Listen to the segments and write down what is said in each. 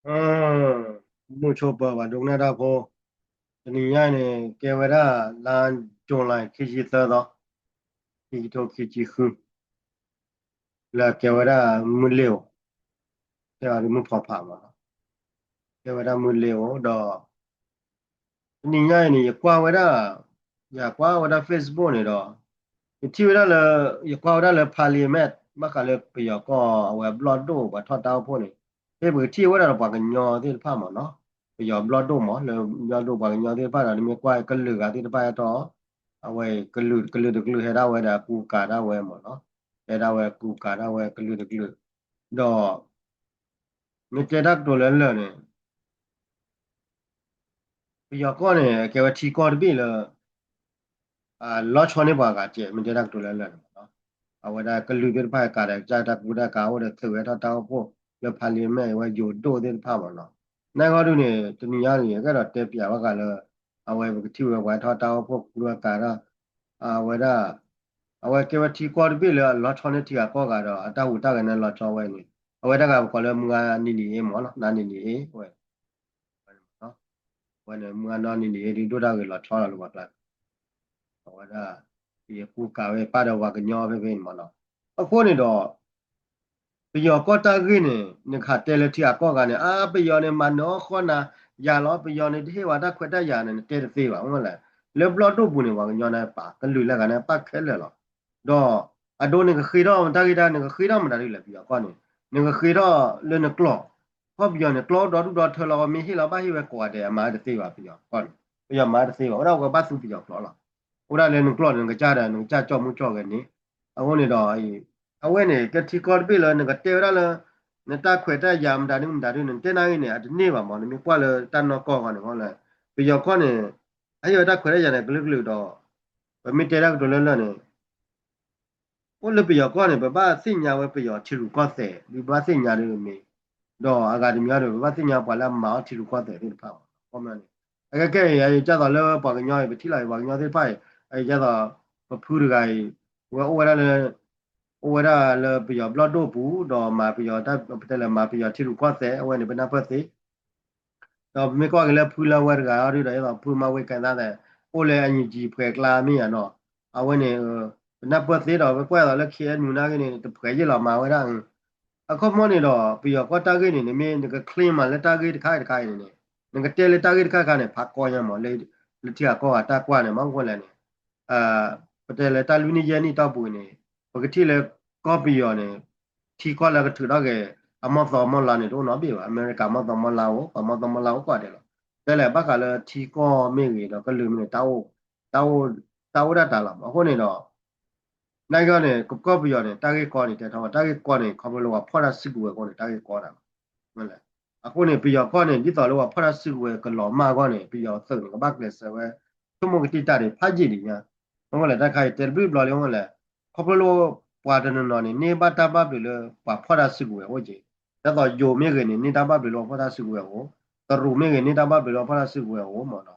မုၢ်ဆိပၢၤဘၣ်ဒိကနၣ်တၢ်ဖိ, တနံၤညါအံၤန့ၣ် ကဲဝဲဒၣ်လါ July ခံဆံသၢသီ, ခံကထိခံဆံဃု, လၢကဲဝဲဒၣ်မုၢ်လ့ၤဧိၤ, ကဲဝဲဒၣ်မုၢ်ဖီဖးမး, ကဲဝဲဒၣ်မုၢ်လ့ၤဧိၤဒီး တနံၤညါအံၤန့ၣ် ယကွၢ်ဝဲဒၣ်, ယကွၢ်ဝဲဒၣ် Facebook န့ၣ်ဒီး ယထံၣ်ဝဲဒၣ်လၢ, ယကွၢ်ဝဲဒၣ်လၢ Parliament ဘၣ်ဃးလၢပယီၤကီၢ်အဝဲဘျီၣ်ဒိၣ်ပှၤထီၣ်တၢ်အိၣ်ဖှိၣ်န့ၣ်, ဖဲပကထံၣ်ဝဲဒၣ်ဒီးပှၤကညီသ့ၣ်တဖၣ်မးနီၤ, ပယီၤဘျီၣ်ဒိၣ်မး လၢဘျီၣ်ဒိၣ်ပှၤကညီသ့ၣ်တဖၣ်ဒီး နမ့ၢ်ကွၢ်ကလုာ်ဂၤသ့ၣ်တဖၣ်ဟဲထီၣ်, အဝဲကလုာ်ကလုာ်တကလုာ်ဟဲဒၣ်ဝဲဒီးအကူအကၤဒၣ်ဝဲမးနီၤ, ဟဲဒၣ်ဝဲအကူအကၤဒၣ်ဝဲကလုာ်တကလုာ်, ဒီး မ့ၢ်တဲတၢ်ကတိၤလၢလၢာ်န့ၣ် ပယီၤကီၢ်န့ၣ် ကဲဝဲထံကီၢ်တဘ့ၣ်လၢ လီၤဆီန့ၢ်ပှၤဂၤစဲး မ့ၢ်တဲတၢ်ကတိၤလၢလၢာ်န့ၣ်မးနီၤ, အဝဲဒၣ်ကလုာ်သ့ၣ်တဖၣ်ကးဒီးကစၢ်တၢ်ကူတၢ်ကၤအိၣ်ဒီးသုးဝဲထီၣ်တၢ်အိၣ်ဖှိၣ်လၢ Parliament ဝဲယိၤဒိၣ်သ့ၣ်တဖၣ်မးနီၤ, နာ်က့ဒုန့ၣ် တနံၤညါန့ၣ် ကဲဒီးတဲပၠးဘၣ်ဃးလၢ အဝဲပကထံၣ်ဝဲပှၤထီၣ်တၢ်အိၣ်ဖှိၣ်ကူတၢ်ကၤဒီး အဝဲဒၣ် အဝဲကဲဝဲထံကီၢ်တဘ့ၣ်လၢအလီၤဆီန့ၢ်ထံဂၤကီၢ်ဂၤဒီး အတၢ်ဟူးတၢ်ဂဲၤန့ၣ်လီၤဆီဝဲန့ၣ်, အဝဲတၢ်ဂၤပကိးလၢမုၢ်ဂၤနံၤလံၤအ့မးနီၤ, နၤနံၤလံၤအ့ဝဲ ဝဲန့ၣ် မုၢ်ဂၤနီၤနံၤလံၤအ့ ဒုးဒိၣ်တၢ်ဂ့ၤလီၤဆီလီၤလၢပှၤကျါ, အဝဲဒၣ် ယကူကၤဝဲပၢ်ဒီးပှၤကညီဖဲဖဲန့ၣ်မးနီၤ, အဃိန့ၣ်ဒီး ပယီၤကီၢ်တၢ်ဂ့ၢ်န့ၣ် နကတဲလၢထံဂၤကီၢ်ဂၤန့ၣ် အါ ပယီၤန့ၣ်မၤနၢၤအီၣ်ဃီနၤယၤလီၤ, ပယီၤန့ၣ်တဟ့ၣ်ဝဲတၢ်ခွဲးတၢ်ယာ်န့ၣ် နတဲတသ့ဘၣ်, မ့ၢ်လဲၣ်, လၢဘျီၣ်ဒိၣ်ပူၤန့ၣ် ပှၤကညီန့ၣ်ပာ် ကလုာ်လၢဂၤန့ၣ်ပာ်ခဲလၢာ်လီၤ, ဒီးအဒိနကဃ့ထီၣ်တၢ်ဂ့ၢ်တၢ် နကဃ့ထီၣ်မတၤဒ်လဲၣ် ပယီၤကီၢ်န့ၣ်, နကဃ့ထီၣ်လၢနကျိာ်, ကီၢ်ပယီၤန့ၣ် ကျိာ်ဒီဒူၣ်ဒီထၢလီၤ မ့ၢ်ဟ့ၣ်လီၤဘၣ်ဟ့ၣ်ဝဲကိးဂၤဒဲး အမၤတသ့ဘၣ် ပယီၤကီၢ်န့ၣ်, ပယီၤမၤတသ့ဘၣ်, အိၣ်ဒၣ်ဝဲဘၣ်သူပယီၤကျိာ်လီၤ, အိၣ်ဒၣ်လၢနကျိာ်န့ၣ် နကစၢ်ဒီး နကစၢ်ကၠီၣ်မူကၠီၣ်ဂဲၤန့ၣ်, အဃိန့ၣ်ဒီး အဝဲန့ၣ် ကဲထံကီၢ်တဘ့ၣ်လၢနကတဲဝဲဒၣ်လၢ နတၢ်ခွဲးတၢ်ယာ်မတၤဒ်မတၤဒ်န့ၣ် နတဲနာ်ဂ့ၤန့ၣ် အတန့ၢ်ဘၣ်မး, နမ့ၢ်ကွၢ်လၢတၢ်နီၢ်ကီၢ်ဂီၢ်န့ၣ် ပယီၤကီၢ်န့ၣ် အဟ့ၣ်ဝဲတၢ်ခွဲးတၢ်ယာ်န့ၣ် ကလုာ်ကလုာ်ဒီး ပမ့ၢ်တဲတၢ်ကတိၤလၢလၢာ်န့ၣ် အိၣ်လၢပယီၤကီၢ်န့ၣ် ပဘၣ်သ့ၣ်ညါဝဲပယီၤထံရူၢ်ကီၢ်သဲး ဒ်ပဘၣ်သ့ၣ်ညါဒ်မ့ၢ်, ဒီးအဂၤတမံၤဒီး ပဘၣ်သ့ၣ်ညါပှၤလၢအမၤအီၣ်ထံရူၢ်ကီၢ်သဲးသ့ၣ်တဖၣ်ဘၣ်, ခီမီန့ၣ်, အခဲကဲအံၤ ယကၢ်သိးလၢပှၤကညီအံၤ ပထံၣ်လီၤအံၤ ပှၤကညီသ့ၣ်တဖၣ်အံၤ အံၤကၢ်သိး ပဖုတဂၤအံၤ ဝဲအိၣ်ဝဲဒၣ်လၢ အိၣ်ဝဲဒၣ်လၢပယီၤဘျီၣ်ဒိၣ်ပူၤ ဒီးမၤပယီၤတၢ် ပတဲလၢမၤပယီၤထံရူၢ်ကီၢ်သဲး အဝဲန့ၣ် ပနၢ်ပၢၢ်သ့ ဒီးပမ့ၢ်ကွၢ်က့ၤလၢဖုလၢဝဲတဂၤအံၤဒီး ဒ်သိးဖုမၤဝ့ၤကဲသးသဲး အိၣ်လၢ NUG ဖှဲးကျါမ့ၢ်ယါနီၤ, အဝဲန့ၣ် ပနၢ်ပၢၢ်သ့ဒီး ပကွၢ်သိးလၢ KNU နာ်ဂ့ၤန့ၣ် တဖှဲးယ့ၢ်လီၤမၤဝဲဒၣ်, အခီပညီန့ၣ်ဒီး ပယီၤကီၢ်တၢ်ဂ့ၢ်န့ၣ် နမ့ၢ်နက claim မးလၢတၢ်ဂ့ၢ်တခါတခါအံၤန့ၣ်န့ၣ် နကတဲလၢတၢ်ဂ့ၢ်တခါတခါန့ၣ် ဖးကီညါမး လၢထံဂၤကီၢ်ဂၤတၢ်ကွၢ်န့ၣ် မ့ၢ်မနုၤလဲၣ်န့ၣ် ပတဲလၢတၢ်လွံၢ်နံၣ်ယဲၢ်နံၣ်တီၢ်ပူၤန့ၣ် ပကထံၣ်လၢကီၢ်ပယီၤန့ၣ် ထံကီၢ်လၢကထုးထီၣ်က့ၤ အမီၢ်သီမီၢ်လါန့ၣ် တအိၣ်နီတဘ့ၣ်ဘၣ်, အမဲရကၤမီၢ်သီမီၢ်လါအိၣ် ပှၤမီၢ်သီမီၢ်လါအိၣ်ကိးဂၤဒဲးလီၤ, တဲလဲၣ်ဘၣ်ဃးလၢထံကီၢ်မ့ၢ်ဂ့ၤဒီးကလုာ်မ့ၢ်ဂ့ၤ တၢ်အိၣ် တၢ်အိၣ်ဒၣ်တၢ်လီၤမး, အဃိန့ၣ်ဒီး နာ်က့န့ၣ် ကီၢ်ပယီၤန့ၣ် တၢ်ဂ့ၢ်ကီန့ၣ် တဲထီၣ်ဝဲ တၢ်ဂ့ၢ်ကီန့ၣ် ခီဖျိလၢပှၤဖီၣ်တၢ်စုကဝဲၤအဃိန့ၣ် တၢ်ဂ့ၢ်ကီတၢ်လီၤ, မ့ၢ်လဲၣ်, အဃိန့ၣ် ပယီၤကီၢ်န့ၣ် ဒ်သိးလၢပှၤဖီၣ်တၢ်စုကဝဲၤကလီၤမၢ်အဂီၢ်န့ၣ် ပယီၤသုးန့ၣ် ကဘၣ်ကျဲးစၢးဝဲ ဆိကမိၣ်ကတံၢ်တၢ်န့ၣ် ဖးယံာ်ဒံးညါ, မ့ၢ်လဲၣ် တၢ်ခါအံၤ တဲတဘျုးဘျီလံ မ့ၢ်လဲၣ်, ခီဖျိလၢပှၤတနီၤနီၤန့ၣ် န့ၢ်ဘၣ်တၢ်ဘၣ်ဘျုးလၢပှၤဖီၣ်တၢ်စုကဝဲၤအိၣ်က့ၤ, ဒ်သိးယိၤမ့ၢ်ဂ့ၤန့ၣ် န့ၢ်တၢ်ဘၣ်ဘျုးလၢပှၤဖီၣ်တၢ်စုကဝဲၤအအိၣ်, တရူးမ့ၢ်ဂ့ၤ န့ၢ်တၢ်ဘၣ်ဘျုးလၢပှၤဖီၣ်တၢ်စုကဝဲၤအအိၣ်မးနီၤ,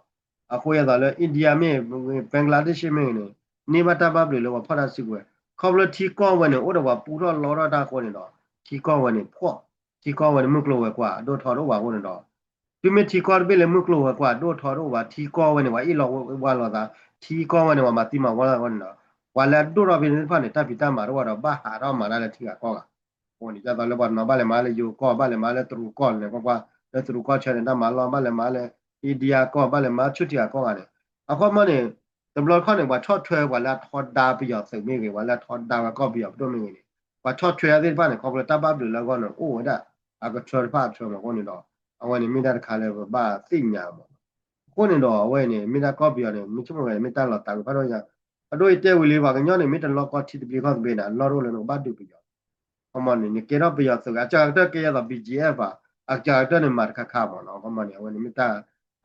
အဃိယသးလၢ India မ့ၢ်ဂ့ၤ Bangladesh မ့ၢ်ဂ့ၤန့ၣ် န့ၢ်ဘၣ်တၢ်ဘၣ်ဘျုးလၢပှၤဖီၣ်တၢ်စုကဝဲၤ, ခီဖျိထံကီၢ်ဝဲန့ၣ် အိၣ်ဒီးပှၤပူထီၣ်လီထီၣ်တၢ်အဃိန့ၣ်ဒီး ထံကီၢ်ဝဲန့ၣ်ဖှီၣ်, ထံကီၢ်ဝဲန့ၣ် မုၢ်ကျိၤဝဲၤကွာ် ဒိၣ်ထီၣ်တအိၣ်ဘၣ်အဃိန့ၣ်ဒီး တုၤမ့ၢ်ထံကီၢ်တဘ့ၣ်လၢမုၢ်ကျိၤဝဲၤကွာ်ဒိၣ်ထီၣ်တအိၣ်ဘၣ် ထံကီၢ်ဝဲန့ၣ် ပှၤအ့ၣ်လိာ်ဝီလိာ်သး, ထံကီၢ်ဝဲန့ၣ် ပှၤမၤသံမၤဝီလိာ်သးအဃိန့ၣ်ဒီး ပှၤလၢအဒိၣ်ထီၣ်ဖဲန့ၣ်သ့ၣ်တဖၣ်န့ၣ် တၢ်ဖံးတၢ်မၤတအိၣ်ဘၣ်ဒီး ဘၣ်ဟးထီၣ်မၤတၢ်လၢထံဂၤကီၢ်ဂၤ, အဃိန့ၣ် ဒ်သိးလၢပှၤတနီၤဘၣ်လဲၤမၤလၢယိၤကီၢ် ဘၣ်လဲၤမၤလၢတရူးကီၢ်န့ၣ် ကွၢ်ကွၢ် လၢတရူးကီၢ်ဆၢန့ၣ် တၢ်မၤလီၢ် ဘၣ်လဲၤမၤလၢ India ကီၢ် ဘၣ်လဲၤမၤဆူၣ်ထံဂၤကီၢ်ဂၤန့ၣ်, အခီပညီန့ၣ် တဘျီတခီၣ်န့ၣ် ပှၤဆီၣ်ထွဲပှၤလၢအထီဒါပယီၤသုးမ့ၢ်ဂ့ၤ ပှၤလၢအထီဒါဝဲကီၢ်ပယီၤပဒိၣ်မ့ၢ်ဂ့ၤန့ၣ် ပှၤဆီၣ်ထွဲသ့ၣ်တဖၣ်န့ၣ် ခီဖျိတၢ်ဘၣ်ဘျုးလၢအဂီၢ်န့ၣ် အိၣ်ဝဲဒၣ် အကထၢတဖၣ်အထၢမးအဃိန့ၣ်ဒီး အဝဲန့ၣ်မ့ၢ်တၢ်တခါလၢပဘၣ်သ့ၣ်ညါမး အဃိန့ၣ်ဒီး အဝဲအံၤန့ၣ် မ့ၢ်ဒၣ်ကီၢ်ပယီၤန့ၣ် မ့ၢ်ဆိကမိၣ်ဝဲန့ၣ် မ့ၢ်တၢ်လီၤသးဝဲဖးဒိၣ်ညါ, အဒိအတဲဝံၤလံ ပှၤကညီန့ၣ် မ့ၢ်တလီကီထံတဘျ့ကီၢ်တဘျ့န့ၣ် အလီၢ်တအိၣ်လၢနကဘၣ်ဒုးပယီၤ, ခီမီန့ၣ် နကဲထီၣ်ပယီၤသုး အကစၢ်ကတၢၢ်ကဲအသိး ဘီကၠ့အ့ၣ် ဘၣ်, အကစၢ်ကတၢၢ်န့ၣ် မၤတခါခါမးနီၤ, ခီမီန့ၣ် အဝဲန့ၣ်မ့ၢ်တၢ်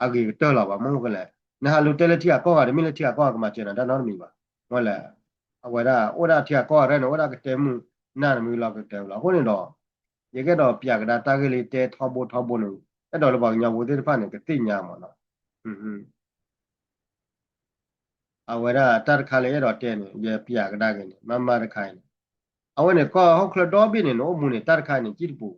အဂ့ၤကတၢၢ်လီၤဘၣ်, မ့ၢ်ကလဲၣ်, နဟးလူၤတဲလၢထံဂၤကီၢ်ဂၤဒီး မ့ၢ်လၢထံဂၤကီၢ်ဂၤကမၤစၢၤနၤတၢ်နီတမံၤဘၣ်, မ့ၢ်လဲၣ်, အဝဲဒၣ် အိၣ်ဒၣ်ထံဂၤကီၢ်ဂၤတဖၣ်န့ၣ် အိၣ်ဒၣ်ကတဲမုၢ်နၢ်တမုၢ်လီၤကတၢၢ်လီၤ, အဃိန့ၣ်ဒီး ယကအဲၣ်ဒိးပျးကဒါတၢ်ဂ့ၢ်လၢတဲထီဘိထီဘိန့ၣ် အဲၣ်ဒိးလၢပှၤကညီဖိသ့ၣ်တဖၣ်န့ၣ် ကသ့ၣ်ညါမးနီၤ, အဝဲဒၣ်တၢ်တခါလၢယအဲၣ်ဒိးတဲန့ၣ် ယပျးကဒါက့ၤန့ၣ် မ့ၢ်မ့ၢ်တခါအံၤန့ၣ်, အဝဲန့ၣ် ကီၢ်ဟီၣ်ခိၣ်ချၢဒီဘ့ၣ်န့ၣ် နအိၣ်မူန့ၣ် တၢ်တခါအံၤန့ၣ် ကံၣ်တပူၤ,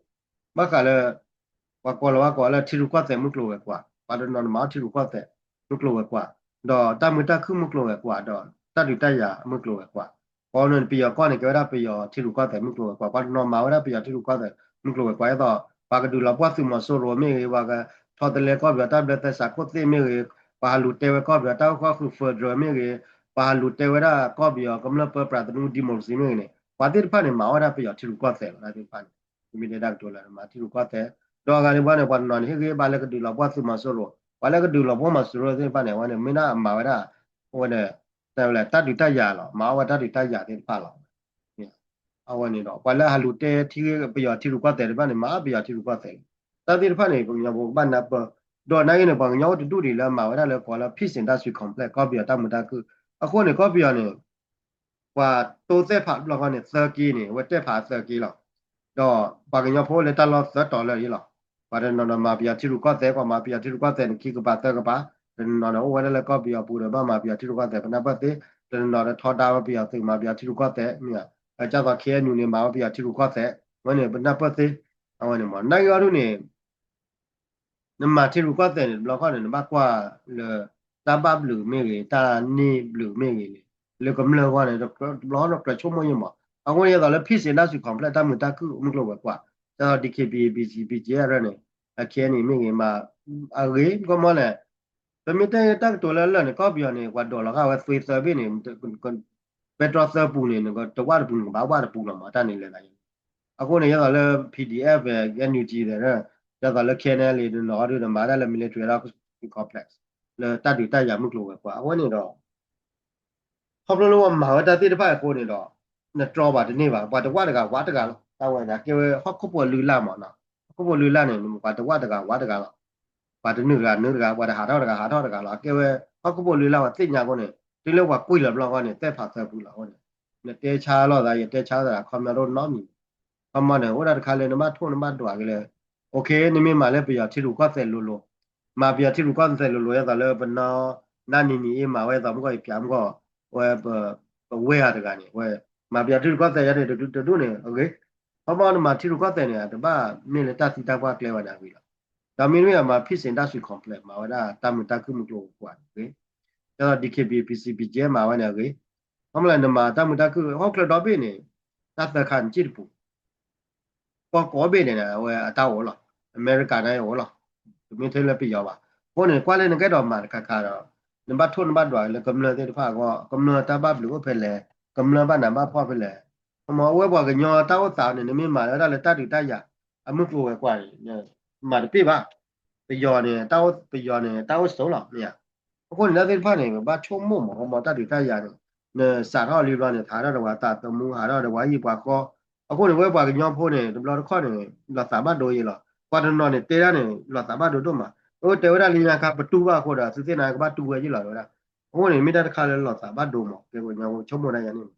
ဘၣ်ဃးလၢ ပှၤကိးလီၤဝဲကိးလၢထံရူၢ်ကီၢ်သဲးမုၢ်ကျိၤဝဲၤကွာ်, ပှၤတနီၤန့ၣ်မၤအီၣ်ထံရူၢ်ကီၢ်သဲးမုၢ်ကျိၤဝဲၤကွာ်, ဒီးတၢ်မုာ်တၢ်ခုၣ်မုၢ်ကျိၤဝဲၤကွာ်, ဒီးတၢ်ဒုးတၢ်ယၤမုၢ်ကျိၤဝဲၤကွာ်, ပှၤန့ၣ်ပယီၤကီၢ်န့ၣ် ကဲဝဲဒၣ်ပယီၤထံရူၢ်ကီၢ်သဲးမုၢ်ကျိၤဝဲၤကွာ်, ပှၤတနီၤမၤဝဲဒၣ်ပယီၤထံရူၢ်ကီၢ်သဲးမုၢ်ကျိၤဝဲၤကွာ်, ဒ်သိး ပှၤကဒုးလီၤပှီၢ်သုးမီၤစိရိၤမ့ၢ်ဂ့ၤ, ပှၤကထီတလဲကီၢ်ပယီၤတၢ်ဘျၢသဲစးခိၣ်သ့ၣ်မ့ၢ်ဂ့ၤ, ပှၤဟးလူၤတဲဝဲကီၢ်ပယီၤတၢ်အိၣ်ဖှိၣ်ဃုာ် federal မ့ၢ်ဂ့ၤ, ပှၤဟးလူၤတဲဝဲဒၣ်ကီၢ်ပယီၤကမျၢၢ်ပၢပြးသနူ democracy မ့ၢ်ဂ့ၤန့ၣ် ပှၤသ့ၣ်တဖၣ်န့ၣ် မၤအီၣ်ဝဲဒၣ်ပယီၤထံရူၢ်ကီၢ်သဲးလီၤ, တၢ်သ့ၣ်တဖၣ်န့ၣ် မ့ၢ်တဲတၢ်ကတိၤလၢမၤထံရူၢ်ကီၢ်သဲး, ဒီးအဂၤန့ၣ်ဘၣ်န့ၣ် ပှၤတနီၤန့ၣ် ဟ့ၣ်ဂံၢ်ဟ့ၣ်ဘါလၢကဒုးလီၤပှီၢ်သုးမီၤစိရိၤ, ပှၤလၢကဒုးလီၤပှီၢ်မီၤစိရိၤသ့ၣ်တဖၣ်န့ၣ် အဝဲန့ၣ် မ့ၢ်ဒၣ်မၤဝဲဒၣ် အဝဲန့ၣ် တၢ်ဒုးတၢ်ယၤလီၤ, မၤအီၣ်ဝဲတၢ်ဒုးတၢ်ယၤသ့ၣ်တဖၣ်လီၤ. အဝဲန့ၣ်ဒီး ပှၤလၢဟးလူၤတဲထံ ပယီၤထံရူၢ်ကီၢ်သဲးတဖၣ်န့ၣ် မၤအီၣ်ပယီၤထံရူၢ်ကီၢ်သဲးလီၤ. တၢ်သ့ၣ်တဖၣ်န့ၣ် ပှၤကညီဖိကဘၣ်နၢ်ပၢၢ်, ဒီးနာ်က့န့ၣ် ပှၤကညီအိၣ်တဒူၣ်ဒံးလၢမၤဝဲဒၣ်လၢကိးလၢ peace industry complex ကီၢ်ပယီၤတၢ်မုာ်တၢ်ခုၣ်, အဃိန့ၣ် ကီၢ်ပယီၤန့ၣ် ပှၤတိသဲၣ်ဖးတဘျီဃီန့ၣ် သၢက့န့ၣ် အဝဲတဲဖးသၢက့လီၤ. ဒီးပှၤကညီဖိလၢတၢ်လီၢ်သၢတီၤလၢာ်လီၤ. ပှၤတနီၤနီၤမၤပယီၤထံရူၢ်ကီၢ်သဲး, ပှၤမၤပယီၤထံရူၢ်ကီၢ်သဲးန့ၣ် ခံကပၤသၢကပၤ, တနီၤနီၤန့ၣ် အိၣ်ဝဲဒၣ်လၢကီၢ်ပယီၤပူၤဒီး ဘၣ်မၤပယီၤထံရူၢ်ကီၢ်သဲး ပနၢ်ပၢၢ်သ့, တနီၤနီၤဒီးထီဒါဝဲပယီၤသုးမၤပယီၤထံရူၢ်ကီၢ်သဲး, မ့ၢ် ဒ်သိး ခ့ၣ်အဲၣ်ယူၣ်န့ၣ် မၤဝဲပယီၤထံရူၢ်ကီၢ်သဲး, ဝဲန့ၣ် ပနၢ်ပၢၢ်သ့, အဝဲန့ၣ်မ့ၢ် နာ်က့အီၤဒ်န့ၣ် နမၤထံရူၢ်ကီၢ်သဲးန့ၣ် တဘျီဃီန့ၣ် နဘၣ်ကွၢ်လၢ တၢ်ဘၣ်ဘျုးမ့ၢ်ဂ့ၤ တၢ်န့ၢ်ဘျုးမ့ၢ်ဂ့ၤန့ၣ် လၢကမျၢၢ်အဂီၢ်န့ၣ် တဘျီဃီန့ၣ် ကြၢးဆိကမိၣ်ယံမး. အဃိန့ၣ် ဒ်သိးလၢ peace industry complex တၢ်မုာ်တၢ်ခုၣ်မုၢ်ကျိၤဝဲၤကွာ်, ဒ်သိး DKBA PC BGF ရၢၢ်န့ၣ် အခဲအံၤန့ၣ်မ့ၢ်ဂ့ၤ မၤအဂ့ၤ ကမီလဲၣ်. ပမ့ၢ်တဲတၢ်ကတိၤလၢလၢာ်န့ၣ် ကီၢ်ပယီၤန့ၣ် ပှၤဒိးလီၤဃာ်ဝဲသွ့သၢဘ့ၣ်န့ၣ် ပဲတြီသၢပူၤန့ၣ် နကတဝၣ်တပူၤန့ၣ် ကဘၣ်ဝၣ်တပူၤလီၤမး တၢ်န့ၣ်လဲၤသးယံၤ. အဃိန့ၣ် ဒ်သိးလၢ PDF NUG ဒီး ဒ်သိးလၢ KNLA ဒီးနီၢ်အီၤဒုးဒီးမၤဒၣ်လၢ military ဒီး complex လၢတၢ်ဒုးတၢ်ယၤမုၢ်ကျိၤဝဲၤကွာ် အဃိန့ၣ်ဒီး ခီဖျိလၢပှၤမၤဝဲတၢ်သ့ၣ်တဖၣ်အဃိန့ၣ်ဒီး နတြီပှၤတန့ၢ်ဘၣ် ပှၤတဝၣ်တဂၤဝၣ်တဂၤလီၤ. တၢ်ဝဲန့ၣ် ကဲဝဲဟီၣ်ခိၣ်ဖိအလုၢ်အလၢ်မးနီၤ. ဟီၣ်ခိၣ်ဖိအလုၢ်အလၢ်န့ၣ် ပှၤတဝၣ်တဂၤဝၣ်တဂၤလီၤ. ပှၤတနုာ်တဂၤနုာ်တဂၤ ပှၤတဟးထီၣ်တဂၤဟးထီၣ်တဂၤလီၤ. အကဲဝဲ ဟီၣ်ခိၣ်ဖိလုၢ်လၢ်ဝဲသ့ၣ်ညါအဃိန့ၣ် တုၤလၢပှၤကွံာ်လီၤဘျီဃီန့ၣ် သဲၣ်ဖးသၢပူၤလီၤအဃိန့ၣ် နတဲဆါလိာ်သး ယတဲဆါလိာ်သး ခီပညီတအိၣ်နီတမံၤ. ခီမီန့ၣ် အိၣ်ဒၣ်တခါလၢနဘၣ်ထိၣ်နဘၣ်ဒွးက့ၤလၢ okay နမ့ၢ်မၤလၢပယီၤထံရူၢ်ကီၢ်သဲးလိၤလိၤ မၤပယီၤထံရူၢ်ကီၢ်သဲးလိၤလိၤ ဒ်သိးလၢပနီၢ် နနံၤနံၤအ့မၤဝဲသိးမုၢ်ကီၢ်အံၤပၠးမုၢ်ကီၢ် ဝဲ ပဝဲဧါတဂၤန့ၣ် ဝဲ မၤပယီၤထံရူၢ်ကီၢ်သဲးယါန့ၣ် တဒူၣ်န့ၣ် အဂ့ၤ ခီမီနမၤထံရူၢ်ကီၢ်သဲးန့ၣ် အတဘၣ်မ့ၢ်လၢတၢ်သံတၢ်ပှၢ်ကျဲဝဲန့ၣ်အဂ့ၤလီၤ. ဒီးမ့တမ့ၢ်အမၤ peace industry complex မၤဝဲဒၣ်တၢ်မုာ်တၢ်ခုၣ်မုၢ်ကျိၤဝဲၤကွာ်န့ၣ်အဂ့ၤ ဒ်သိး DKBA PC BGF မၤဝဲန့ၣ်အဂ့ၤ ခီမီလၢနမၤတၢ်မုာ်တၢ်ခုၣ် ဟီၣ်ခိၣ်ချၢဒီဘ့ၣ်န့ၣ် တၢ်သၢခါန့ၣ်စ့ၢ်တပူၤ ကီၢ်ကိးဘ့ၣ်န့ၣ် အဝဲအတၢ်အိၣ်လီၤ. အမဲရကၤန့ၣ်အိၣ်လီၤ. တမ့ၢ်ထဲလၢပယီၤဘၣ်. အဃိန့ၣ် ကွၢ်လၢနကအဲၣ်ဒိးမၤတခါခါဒီး နဘၣ်ထိၣ်နဘၣ်ဒွးလၢကမျၢၢ်သ့ၣ်တဖၣ်အဂီၢ် ကမျၢၢ်တၢ်ဘၣ်ဘျုးအိၣ်ဖဲလဲၣ်, ကမျၢၢ်ဘၣ်နးဘၣ်ဖှီၣ်ဖဲလဲၣ်. အမ့ၢ်အဝဲပှၤကညီတၢ်အိၣ်သးန့ၣ် နမ့ၢ်မၤလၢဝဲဒၣ်လၢတၢ်ဒုးတၢ်ယၤ အမုၢ်ကျိၤဝဲၤကွာ်န့ၣ် မၤတပ့ၢ်ဘၣ်. ပယီၤန့ၣ် တၢ်အိၣ် ပယီၤန့ၣ် တၢ်အိၣ်စိလီၤ မ့ၢ်ဧါ. အဃိန့ၣ် တၢ်သ့ၣ်တဖၣ်န့ၣ် ပဘၣ်ဆိကမိၣ်မး အမ့ၢ်တၢ်ဒုးတၢ်ယၤန့ၣ် နစးထီၣ်လံဘျီန့ၣ် ဟးထီၣ်ဒီးပှၤသးသမူ ဟးထီၣ်ဒီးပှၤဟံၣ်ပှၤဃီ. အဃိန့ၣ် ဝဲပှၤကညီဖိန့ၣ် တဘျီတခီၣ်န့ၣ် လီၤသးဘၣ်ဒိယံလီၤ. ပှၤတနီၤန့ၣ် တဲဒၣ်န့ၣ် လီၤသးဘၣ်ဒိဒိၣ်မး. အဝဲတဲဝဲဒၣ်လၢညါခါ ပတူၢ်ဘၣ်အဃိဒီး သုသ့ၣ်နၤကဘၣ်တူၢ်ဝဲယံလီၤ တဲဝဲဒၣ်. အဃိန့ၣ် မ့ၢ်တၢ်တခါလၢလီၤသးဘၣ်ဒိမး ကဲပှၤကညီဖိဆိကမိၣ်ဒၣ်ယၤန့ၣ်.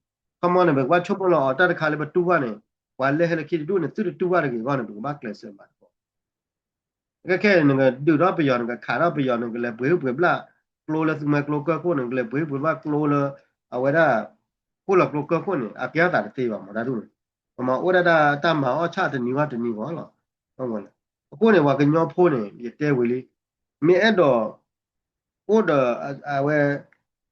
ခီမီန့ၣ် ပကဘၣ်ဆိကမိၣ်လီၤအီၤ တၢ်တခါလၢပတူၢ်ဘၣ်န့ၣ် ပှၤလၢဟဲလၢခံတဒူၣ်န့ၣ် သုတတူၢ်ဘၣ်တဂ့ၤအဂီၢ်န့ၣ် ပကဘၣ်ကျဲးစၢးမၤတက့ၢ် ခဲခဲအံၤ နကဒုးထီၣ်ပယီၤ နကခးထီၣ်ပယီၤ နကလဲၤပှ့ၤဟုၣ်ပှ့ၤဘျၣ်ကျိလၢသုမှဲကျိကၢၢ်ခိၣ်န့ၣ် နကလဲၤပှ့ၤဟုၣ်ပှ့ၤဘျၣ်ကျိလၢ အဝဲဒၣ် ခိၣ်လီၤကျိကၢၢ်ခိၣ်န့ၣ် အကဲထီၣ်သးတသ့ဘၣ်မ့ၢ်ဒၣ်ဒ်န့ၣ် ပမ့ၢ်အိၣ်ဒၣ်တၢ်မၤအီၣ်ဆၣ်တနံၤဂီၢ်တနံၤဂီၢ်လီၤ. အဃိန့ၣ် ပှၤကညီဖိန့ၣ် ယတဲဝံၤလံ မ့ၢ်အဲၣ်ဒိး အိၣ်ဒီး အဝဲ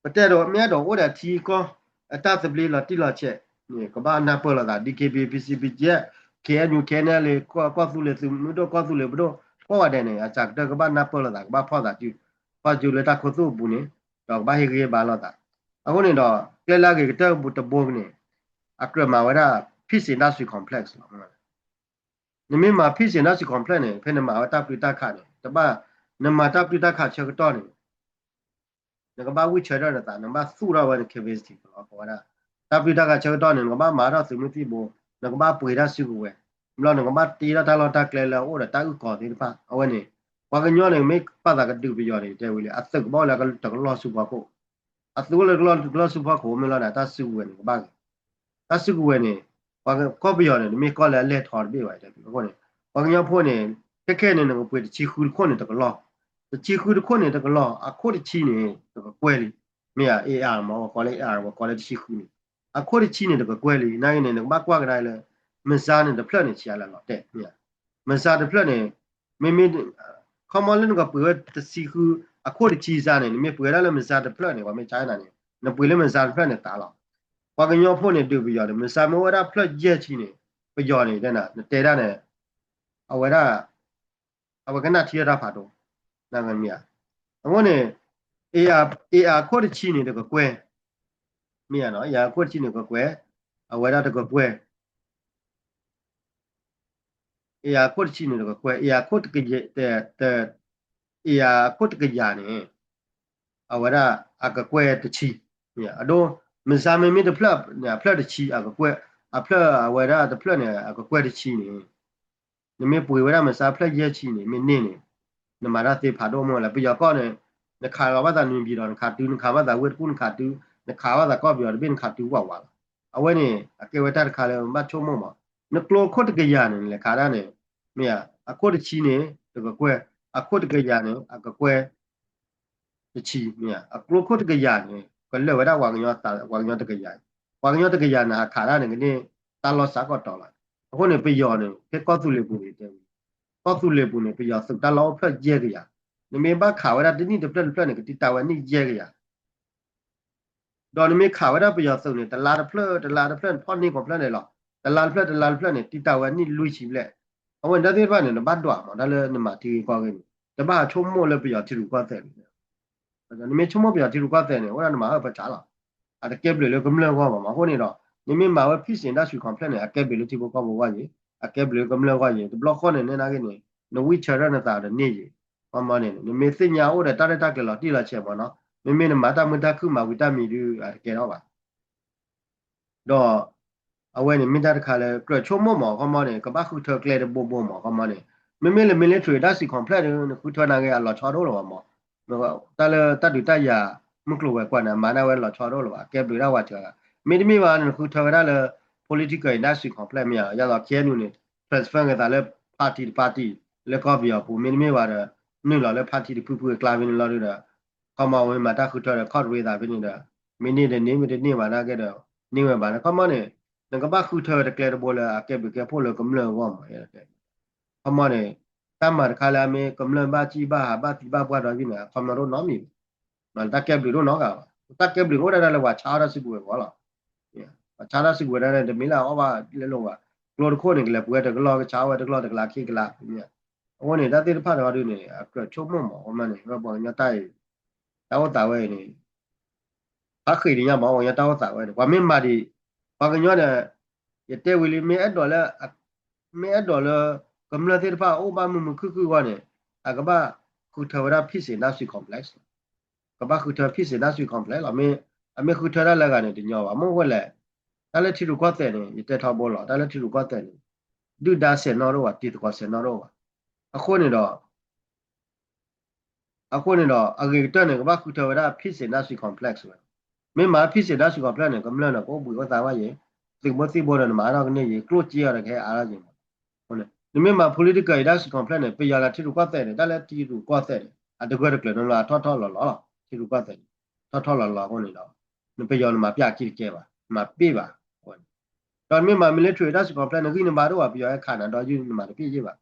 ပတဲဒီး မ့ၢ်အဲၣ်ဒိးအိၣ်ဒီးထံကီၢ် အတၢ်သဘျ့လီၤတံၢ်လီၤဆဲးန့ၣ် ကဘၣ်နၢ်ပၢၢ်လိာ်သး DKBA PC BGF KNU KNLA ကီၢ်သူလ့ၤသုးမုၢ်ဒိၣ် ကီၢ်သူလ့ၤပဒိၣ် ကိးဂၤဒဲးန့ၣ် အစှၤကတၢၢ်ကဘၣ်နၢ်ပၢၢ်လိာ်သး ကဘၣ်ဖီၣ်သးစု ဖီၣ်စုလၢတၢ်ခိသူၣ်အပူၤန့ၣ် ဒီးကဘၣ်ဟ့ၣ်ဂံၢ်ဟ့ၣ်ဘါလိာ်သး. အဃိန့ၣ်ဒီး ကျဲလၢအဂ့ၤကတၢၢ်တဘိန့ၣ် အကြၢးမၤဝဲဒၣ် Peace Industry Complex လီၤ. နမ့ၢ်မၤ Peace Industry Complex န့ၣ် ဖဲနမၤဝဲတၢ်ပျုၢ်တၢ်ခးန့ၣ် တဘၣ် နမၤတၢ်ပျုၢ်တၢ်ခးဆၢကတီၢ်န့ၣ် နကဘၣ်ဝံၢ်ဆၢထၢၣ်နသး နကဘၣ်သူၣ်ထီၣ်ဝဲန capacity ကလီကဝဲဒၣ် တၢ်ပျုၢ်တၢ်ခးဆၢကတီၢ်န့ၣ် နကဘၣ်မၤထီၣ်သုးမုၢ်သံၣ်ဘိ နကဘၣ်ပှ့ၤတၢ်စုကဝဲၤ ဘျီနကဘၣ်တ့ထီၣ်တၢ်လီၢ်တၢ်ကျဲလၢအအိၣ်ဒီးတၢ်အုၣ်ကီၤသ့ၣ်တဖၣ် အဝဲန့ၣ် ပှၤကညီန့ၣ် မ့ၢ်ပာ်သးကဒုးပယီၤန့ၣ် တဲဝံၤလံ အသုးကဘၣ်အိၣ်လၢတကလီၢ်ဆူဖီခိၣ် အသုးအိၣ်လၢတကလီၢ်ဆူဖီခိၣ်မ့ၢ်လီၤဒီး တၢ်စုကဝဲၤန့ၣ် ကဘၣ်ဂ့ၤ တၢ်စုကဝဲၤန့ၣ် ပှၤကီၢ်ပယီၤန့ၣ် တမ့ၢ်ကီၢ်လၢအလဲၢ်ထီတဘ့ၣ်ဘၣ် အဃိန့ၣ် ပှၤကညီဖိန့ၣ် ခဲခဲန့ၣ် နကပှ့ၤတဆံဃုတခိၣ်န့ၣ်တကလီၢ် တဆံဃုတခိၣ်န့ၣ်တကလီၢ် အခိၣ်တဆံန့ၣ် တကကွဲၢ်လံ မ့ၢ်ဧါ AR မ့ၢ် ပှၤကိးလၢ AR ပှၤကိးလၢတဆံဃုန့ၣ် အခိၣ်တဆံန့ၣ် တကကွဲၢ်လံ နာ်က့န့ၣ် နကဘၣ်ကွၢ်ကဒါလၢ missile န့ၣ်တဖျၢၣ်န့ၣ် ဆံးအါလၢလီၤတဲာ် မ့ၢ်ဧါ missile တဖျၢၣ်န့ၣ် မ့မ့ၢ် ခီမီလၢနကပှ့ၤဝဲတဆံဃု အခိၣ်တဆံစါန့ၣ် နမ့ၢ်ပှ့ၤဝဲဒၣ်လၢမစါတဖျၢၣ်န့ၣ် ပှၤမ့ၢ်ကနၤန့ၣ် နပှ့ၤလၢမစါတဖျၢၣ်န့ၣ်သးလီၤ. ပှၤကညီဖိန့ၣ်ဒုးပယီၤန့ၣ် မစါမ့ၢ်အိၣ်ဝဲဒၣ်ဖျၢၣ်ယဲၢ်ဆံန့ၣ် ပယီၤန့ၣ် နတဲဒၣ်န့ၣ် အဝဲဒၣ် အဝဲကနၣ်ထံအတၢ်ဖးဒိၣ် နမ့ၢ်ဧါ. အဃိန့ၣ် အ့အခိၣ်တဆံန့ၣ်တကကွဲၢ် မ့ၢ်ဧါနီၤ အ့အခိၣ်တဆံန့ၣ်ကကွဲၢ် အဝဲဒၣ်တကကွဲၢ် အ့အခိၣ်တဆံန့ၣ်တကကွဲၢ် အ့အခိၣ်တကယၤ အ့အခိၣ်တကယၤန့ၣ် အဝဲဒၣ်အကကွဲၢ်တဆံ အဒိ မစါမ့မ့ၢ်တဖျၢၣ်န့ၣ် အဖျၢၣ်တဆံအကကွဲၢ် အဖျၢၣ်အဝဲဒၣ်တဖျၢၣ်န့ၣ် အကကွဲၢ်တဆံန့ၣ် နမ့ၢ်ပှ့ၤဝဲဒၣ်မစါဖျၢၣ်ယဲၢ်ဆံန့ၣ် မ့ၢ်န့ၢ်န့ၣ် နမၤတၢ်သ့ဖးဒိၣ်မ့ၢ်လၢ ပယီၤကီၢ်န့ၣ် နခးလီၤဘၣ်သးနံၤဘံၤဒီး နခးတုၤ နခးဘၣ်သးဝ့ၢ်တကူၣ် နခးတုၤ နခးဘၣ်သးကီၢ်ပယီၤတဘ့ၣ် နခးတုၤဝးဝးလီၤ. အဝဲန့ၣ် အကဲဝဲတၢ်တခါလၢဘၣ်ဆိကမိၣ်မး နကျိခိၣ်တကယၤန့ၣ် နလဲၤခးဒၣ်န့ၣ် မ့ၢ်ဧါ အခိၣ်တဆံန့ၣ် တကကွဲၢ် အခိၣ်တကယၤန့ၣ် အကကွဲၢ် တဆံ မ့ၢ်ဧါ အကျိခိၣ်တကယၤန့ၣ် ကလၢာ်ဝဲဒၣ်ပှၤကညီ ပှၤကညီတကယၤ ပှၤကညီတကယၤန့ၣ် ဟးခးဒၣ်န့ၣ်ကန့ၢ် တၢ်လီၢ်စးကီးတီၤလီၤ. အဃိန့ၣ် ပယီၤန့ၣ် ဖဲကီၢ်သူလ့ၤပူၤန့ၣ်တဲဝဲ ကီၢ်သူလ့ၤပူၤန့ၣ် ပယီၤသုးတၢ်လီၢ်အိၣ်ဖျၢၣ်ယဲၢ်ကယၤ နမ့ၢ်ဘၣ်ခးဝဲဒၣ်တနံၣ်တဖျၢၣ်တဖျၢၣ်န့ၣ် ကတံာ်တာ်ဝဲနံၣ်ယဲၢ်ကယၤ ဒီးနမ့ၢ်ခးဝဲဒၣ်ပယီၤသုးန့ၣ် တလါတဖျၢၣ် တလါတဖျၢၣ်န့ၣ် ဖီၣ်န့ၢ်ကီးဖျၢၣ်န့ၣ်လီၤ. တလါတဖျၢၣ် တလါတဖျၢၣ်န့ၣ် တံာ်တာ်ဝဲနံၣ်လွံၢ်ဆံဘျဲၣ်. အဝဲန့ၣ်တၢ်သ့ၣ်တဖၣ်န့ၣ် နဘၣ်ဒွးမး တၢ်လၢနမၤထံဂ့ၢ်ကီၢ်ဂ့ၢ်န့ၣ် တဘၣ်ဆိကမိၣ်လၢပယီၤထံရူၢ်ကီၢ်သဲးန့ၣ် နမ့ၢ်ဆိကမိၣ်ပယီၤထံရူၢ်ကီၢ်သဲးန့ၣ် အိၣ်ဒၣ်နမၤအၢပဆးလီၤ. အတကဲဘျုးလၢကမျၢၢ်အဂီၢ်ဘၣ်မး အဃိန့ၣ်ဒီး နမ့ၢ်မၤဝဲ peace industry complex န့ၣ် အကဲဘျုးလၢထံဖိကီၢ်ဖိအဂီၢ်ယံၤ အကဲဘျုးလၢကမျၢၢ်အဂီၢ်ယံၤ တဘျီဃီန့ၣ် နဲနာ်က့န့ၣ် နဝံၢ်ဆၢထၢၣ်နသးဒီးန့ၢ်ယံၤ ခီမီန့ၣ် နမ့ၢ်သ့ၣ်ညါအိၣ်ဒီးတၢ်ရဲၣ်တၢ်ကျဲၤလီၤတံၢ်လီၤဆဲးမးနီၤ မ့မ့ၢ်နမၤတၢ်မုာ်တၢ်ခုၣ်မၤဝံၤတၢ်မံၤဒုး အတကဲထီၣ်ဘၣ် ဒီး အဝဲန့ၣ်မ့ၢ်တၢ်တခါလၢကြၢးဆိကမိၣ်မး ခီမီန့ၣ် ကဘၣ်ဃုထၢကျဲတဘိဘိမး ခီမီန့ၣ် မ့မ့ၢ်လၢ military industry complex န့ၣ် နဃုထၢနာ်က့ အလီၤဆီတအိၣ်လၢၤဘၣ်မး တၢ်လၢတၢ်ဒုးတၢ်ယၤ မုၢ်ကျိၤဝဲၤကွာ်န့ၣ် အမၤန့ၢ်ဝဲလီၤဆီတအိၣ်လၢၤဘၣ် အကဲဘျုးဒၣ်ဝဲစှၤဂၤ မ့တမ့ၢ်ဘၣ်န့ၣ် နဃုထၢဝဲဒၣ်လၢ political industry complex မ့ၢ်ဧါ ယသိး K N U န့ၣ် transfer က့ၤသးလၢ party တ party လၢကီၢ်ပယီၤပူၤ မ့တမ့ၢ်ဘၣ်ဒီး နုာ်လီၤလၢ party တဖုဖုအကျါဖဲန့ၣ်လီၤဒီး ခီမီဝဲမၤတၢ်ဃုထၢဒီး ခီၣ်ရ့သးဖဲန့ၣ်ဒီး မ့ၢ်န့ၢ်ဒီးန့ၢ် မ့ၢ်တန့ၢ်ဘၣ်နာ်က့ဒီး န့ၢ်ဝဲဘၣ်န့ၣ် ခီမီန့ၣ် နကဘၣ်ဃုထၢတကျဲတဘိလၢအကဲဘျုးကဲဖှိၣ်လၢကမျၢၢ်အဂီၢ်မး ခီမီန့ၣ် တၢ်မၤတခါလၢအမ့ၢ်ကမျၢၢ်ဘၣ်စံၣ်ဘၣ်ဟးဘၣ်သံဘၣ်ပှၢ်ဒီးယုၢ်န့ၣ် အခီပညီတအိၣ်နီတမံၤဘၣ် တၢ်ကဲဘျုးတအိၣ်နီတဂၤဘၣ် တၢ်ကဲဘျုးအိၣ်ဒၣ်လၢပှၤဆါအီၣ်တၢ်စုကဝဲၤအဂီၢ်လီၤ ပှၤဆါတၢ်စုကဝဲၤဒၣ်န့ၣ် တမ့ၢ်လၢအအီၣ်ဘၣ်လဲလိာ်ဘၣ် ကျိတခိၣ်န့ၣ် ကလဲၤပှဲၤတကလီၢ် ကဆါဝဲတကလီၢ်တကလးခံကလး အဃိန့ၣ် တၢ်သ့ၣ်တဖၣ်ဒီးဒုးန့ၣ် အကြၢးဆိကမိၣ်မး ခီမီန့ၣ် ပှၤကညီတၢ်အံၤ တၢ်အိၣ်သးဝဲအံၤန့ၣ် ဟးဃ့ဒံးညါမး ပှၤကညီတၢ်အိၣ်သးဝဲန့ၣ် ပှၤမ့ၢ်မၤဒံး ပှၤကညီန့ၣ် ယတဲဝံၤလံ မ့ၢ်အဲၣ်ဒိးလၢ မ့ၢ်အဲၣ်ဒိးလၢ ကမျၢၢ်သ့ၣ်တဖၣ်အိၣ်ဘၣ်မုာ်မုာ်ခုၣ်ခုၣ်အဂီၢ်န့ၣ် အကဘၣ်ဃုထၢဝဲဒၣ် peace industry complex ကဘၣ်ဃုထၢ peace industry complex လီၤ မ့ၢ်အမ့ၢ်ဃုထၢတၢ်လၢအဂၤန့ၣ် တညီဘၣ် မ့ၢ်ဝဲလဲၣ် တၢ်လၢထံရူၢ်ကီၢ်သဲးန့ၣ် ယတဲထီဘိလီၤ တၢ်လၢထံရူၢ်ကီၢ်သဲးန့ၣ် ဒုၣ်ဒါစဲးနီၣ်တအိၣ်ဘၣ် တံၤသကိးစဲးနီၣ်တအိၣ်ဘၣ် အဃိန့ၣ်ဒီး အဃိန့ၣ်ဒီး အဂ့ၤကတၢၢ်န့ၣ် ကဘၣ်ဃုထၢဝဲဒၣ် peace industry complex ဝဲ မ့ၢ်မၤ peace industry complex န့ၣ် ကမျၢၢ်န့ၣ် ကအိၣ်ဘှံးအိၣ်သါဘၣ်ယံၤ သုးမုၢ်သံၣ်ဘိဒီးနမၤအါထီၣ်ကန့ၢ်ယံၤ ကျိၣ်စ့အီၤဒီးကဟဲအါထီၣ်ယံၤမး နမ့ၢ်မၤ political industry complex န့ၣ် ပယီၤဒီးထံရူၢ်ကီၢ်သဲးန့ၣ် တၢ်လၢထံရူၢ်ကီၢ်သဲးန့ၣ် အတဂၢၢ်တကျၢၤနီတဘျီ အထီၣ်ထီၣ်လီၤလီၤလီၤ ထံရူၢ်ကီၢ်သဲးန့ၣ် ထီၣ်ထီၣ်လီၤလီၤအဃိန့ၣ်ဒီး နပယီၤနမၤပျၢ်ခံတကဲဘၣ် မၤပ့ၢ်ဘၣ် ဒီးနမ့ၢ်မၤ military industry complex နဂံၢ်နဘါတအိၣ်ဘၣ် ပယီၤဟဲခးနၤဒီးယုၢ်နမၤတပ့ၢ်ယ့ၢ်ဘၣ်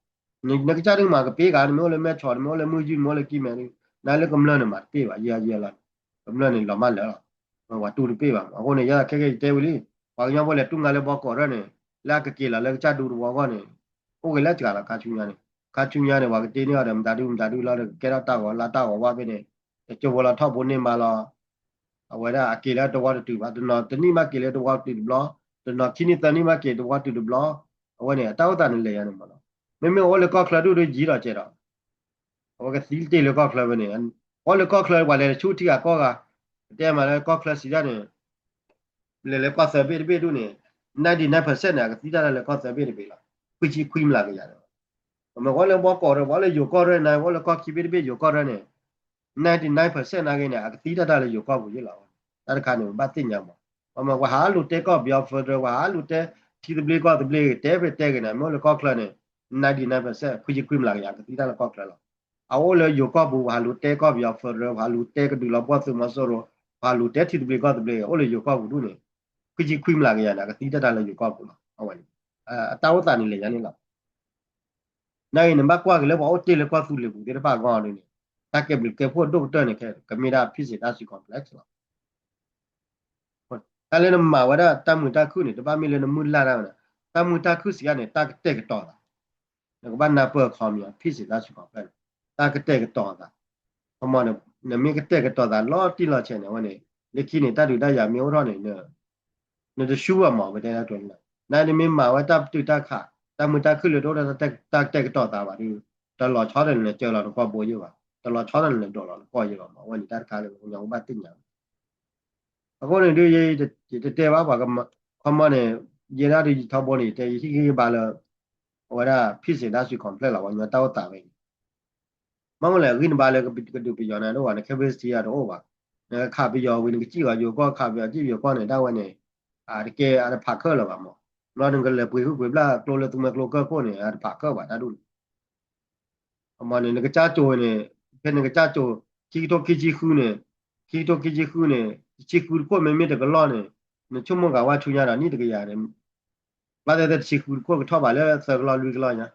နကစၢ်ဒုးမၤကပ့ၢ်ဂၤ နမ့ၢ်အိၣ်လၢမဲၢ်ဆီး နမ့ၢ်အိၣ်လၢမုၢ်ယုၢ် နမ့ၢ်အိၣ်လၢကံၢ်မဲဒုး နလၢကမျၢၢ်န့ၣ်မၤတပ့ၢ်ဘၣ် ယဲယဲလီၤ ကမျၢၢ်န့ၣ်လီၤမၢ်လၢာ်လီၤ ပှၤတူၢ်တပ့ၢ်ဘၣ်မး အဃိန့ၣ် ယဲခဲကဲယတဲဝံၤလံ ပှၤကညီဖိလဲၤတူၢ်ငါလၢဘီကီးရၢၢ်န့ၣ် လၢအကက့ၤလီၤလၢကစၢ်ဒူတဝီအဂီၢ်န့ၣ် အိၣ်ဂ့ၤလၢစှၤလီၤ ခါဆူညါန့ၣ် ခါဆူညါန့ၣ် ပှၤကတ့န့ၢ်အီၤဒီး မတၤဒုမတၤဒုလီၤဒီး ကကဲထီၣ်တၢ်ဂီၤလၢတၢ်ဂီၤဝါဖဲန့ၣ် တကၠိဖိလီၤထီၣ်ဘိန့ၢ်မါလီၤ အဝဲဒၣ်အက့ၤလၢတဝီတတုၤဘၣ် တနီၤတနံၣ်မးက့ၤလၢတဝီတတုၤတဘျီ တနီၤခံနံၣ်သၢနံၣ်မးက့ၤတဝီတုၤတဘျီ အဝဲန့ၣ် အတၢ်အိၣ်သးန့ၣ်လဲၤယါန့ၣ်မးလီၤ မ့မ့ၢ်အိၣ်လၢကီၢ်ချၢဒူၣ်ဒုးယံၤဒီးကဲဒီး အဝဲကသံတ့ၢ်လၢကီၢ်ချၢဖဲန့ၣ် အိၣ်လၢကီၢ်ချၢ ပှၤလဲၤတဆူထံဂၤကီၢ်ဂၤ ပတဲမးလၢကီၢ်ချၢစံးဒၣ်န့ၣ် လဲၤလၢကီၢ်သၢဘ့ၣ်တဘ့ၣ်ဒူၣ်န့ၣ် ninety nine percent န့ၣ် အကသံတၢ်လၢကီၢ်သၢဘ့ၣ်တဘ့ၣ်လီၤ ခွံဆံခွံမျးကယၤန့ၣ် ပမ့ၢ်အိၣ်လၢဘီကီးရၢၢ် ပှၤလၢယိၤကီၢ်ရၢၢ်န့ၣ် အိၣ်လၢကီၢ်ခံဘ့ၣ်တဘ့ၣ်ယိၤကီၢ်ရၢၢ်န့ၣ် ninety nine percent နာ်က့န့ၣ် အကသံတၢ်တၢ်လၢယိၤကီၢ်ပူၤယ့ၢ်လီၤ တၢ်တခါန့ၣ် ပဘၣ်သ့ၣ်ညါမး ပမ့ၢ်ပှၤဟးလူၤတဲကီၢ်ပယီၤ federal ပှၤဟးလူၤတဲ ထံသဘျ့ကီၢ်သဘျ့ တဲဖဲတဲဂ့ၤန့ၣ် မ့ၢ်အိၣ်လၢကီၢ်ချၢန့ၣ် ninety nine percent ခွံဆံခွံမျးကယၤ ကသံတၢ်လၢကီၢ်ချၢလီၤ အအိၣ်လၢယိၤကီၢ်ပူၤ ပှၤဟးလူၤတဲကီၢ်ပယီၤ federal ပှၤဟးလူၤတဲကဒုးလီၤဘီၣ်သုးမီၤစိရိၤ ပှၤဟးလူၤတဲထံသဘျ့ကီၢ်သဘျ့ အိၣ်လၢယိၤကီၢ်ပူၤဒူၣ်န့ၣ် ခွံဆံခွံမျးကယၤန့ၣ် အကသံတၢ်တၢ်လၢယိၤကီၢ်ပူၤလီၤ အဝဲန့ၣ် အတၢ်အိၣ်သးန့ၣ်လဲၤညါန့ၣ်လီၤ နာ်က့ နဘၣ်ကွၢ်က့ၤလၢပှၤအိၣ်တ့ၢ်လၢကီၢ်သူလ့ၤပူၤသ့ၣ်တဖၣ်အဂီၢ်ဒ်န့ၣ် တၢ်ကဲဘျုးကဲဖှိၣ်ဒိၣ်ကတၢၢ်န့ၣ် ကမ့ၢ်ဒၣ် peace industry complex လီၤ. တၢ်လၢနမၤဝဲဒၣ်တၢ်မုာ်တၢ်ခုၣ်န့ၣ် တဘၣ်မ့ၢ်လၢနမုၢ်လၢ်တၢ်ဝဲန့ၣ်, တၢ်မုာ်တၢ်ခုၣ်စံးအါန့ၣ် တၢ်ကတဲာ်ကတီၤသး, နကဘၣ်နၢ်ပၢၢ်အခီပညီ peace industry complex န့ၣ် တၢ်ကတဲာ်ကတီၤသး, ခီမီန့ၣ် နမ့ၢ်ကတဲာ်ကတီၤသးလီၤတံၢ်လီၤဆဲးန့ၣ် အဝဲန့ၣ် လၢခံန့ၣ် တၢ်ဒုးတၢ်ယၤမ့ၢ်အိၣ်ထီၣ်န့ၣ် နတဆူဘၣ်မး ပတဲဒၣ်တိၤလီၤ, နနမ့ၢ်မၤဝဲတၢ်ပတုာ်တၢ်ခး တၢ်မုာ်တၢ်ခုၣ်လၢတအိၣ်ဒီး တၢ်ကတဲာ်ကတီၤသးဘၣ်ဒီး တလီၤဆီဒီးနလဲၤကၢလီၤနကီၢ်ဘိယိၣ်ဘၣ်, တလီၤဆီဒီးနလဲၤဒိးလီၤနကီၢ်ယိၣ်ဘၣ်မး, အဝဲန့ၣ်တၢ်တခါလၢပှၤကညီကဘၣ်သ့ၣ်ညါ အဃိန့ၣ်ဒုး ယတတဲဘၣ်ပှၤ ခီမီန့ၣ် ယဲဒၣ်ဒုးယထီဘိန့ၣ် ယတဲယဟံၣ်ဂံၢ်ဘါလၢ အဝဲဒၣ် peace industry complex လီၤ ပှၤကညီတၢ်အိၣ်သးဝဲန့ၣ်, မ့ၢ်မ့ၢ်လဲၣ် ဂံၢ်နဘါလၢကဒုးပယီၤန့ၣ် ဒိၣ်ဝဲန့ၣ် capacity အတအိၣ်ဘၣ်, နကခးပယီၤဝံၤ နကစံၣ်ဂီၤယိၤကီၢ် ခးပယီၤစံၣ်ယိၤကီၢ်န့ၣ် ဒၣ်ဝဲန့ၣ် တကဲအတဖးခၢၣ်လၢၤဘၣ်မး, ဘျီနကလဲၤပှ့ၤဟုၣ်ပှ့ၤဘျၣ်ကျိလၢသူမွဲကျိကၢၢ်ခိၣ်န့ၣ် အတဖးခၢၣ်ဘၣ် တၢ်ဒူၣ်န့ၣ် အမ့ၢ်န့ၣ် နကစၢ်ကၠိၤန့ၣ် ဖဲနကစၢ်ကၠိၤ ခံကထိခံဆံဃုန့ၣ်, ခံကထိခံဆံဃုန့ၣ် တဆံဃုတခိၣ် မ့မ့ၢ်တကလီၢ်န့ၣ် နဆိကမိၣ်ဂၤဝါဆူညါဒီးနံၣ်တကယၤန့ၣ် ဘၣ်သ့ၣ်သ့ၣ်တဆံဃုတခိၣ်ကထီၣ်ဘၣ်လၢသၢကလီၢ်လွံၢ်ကလီၢ်ညါ,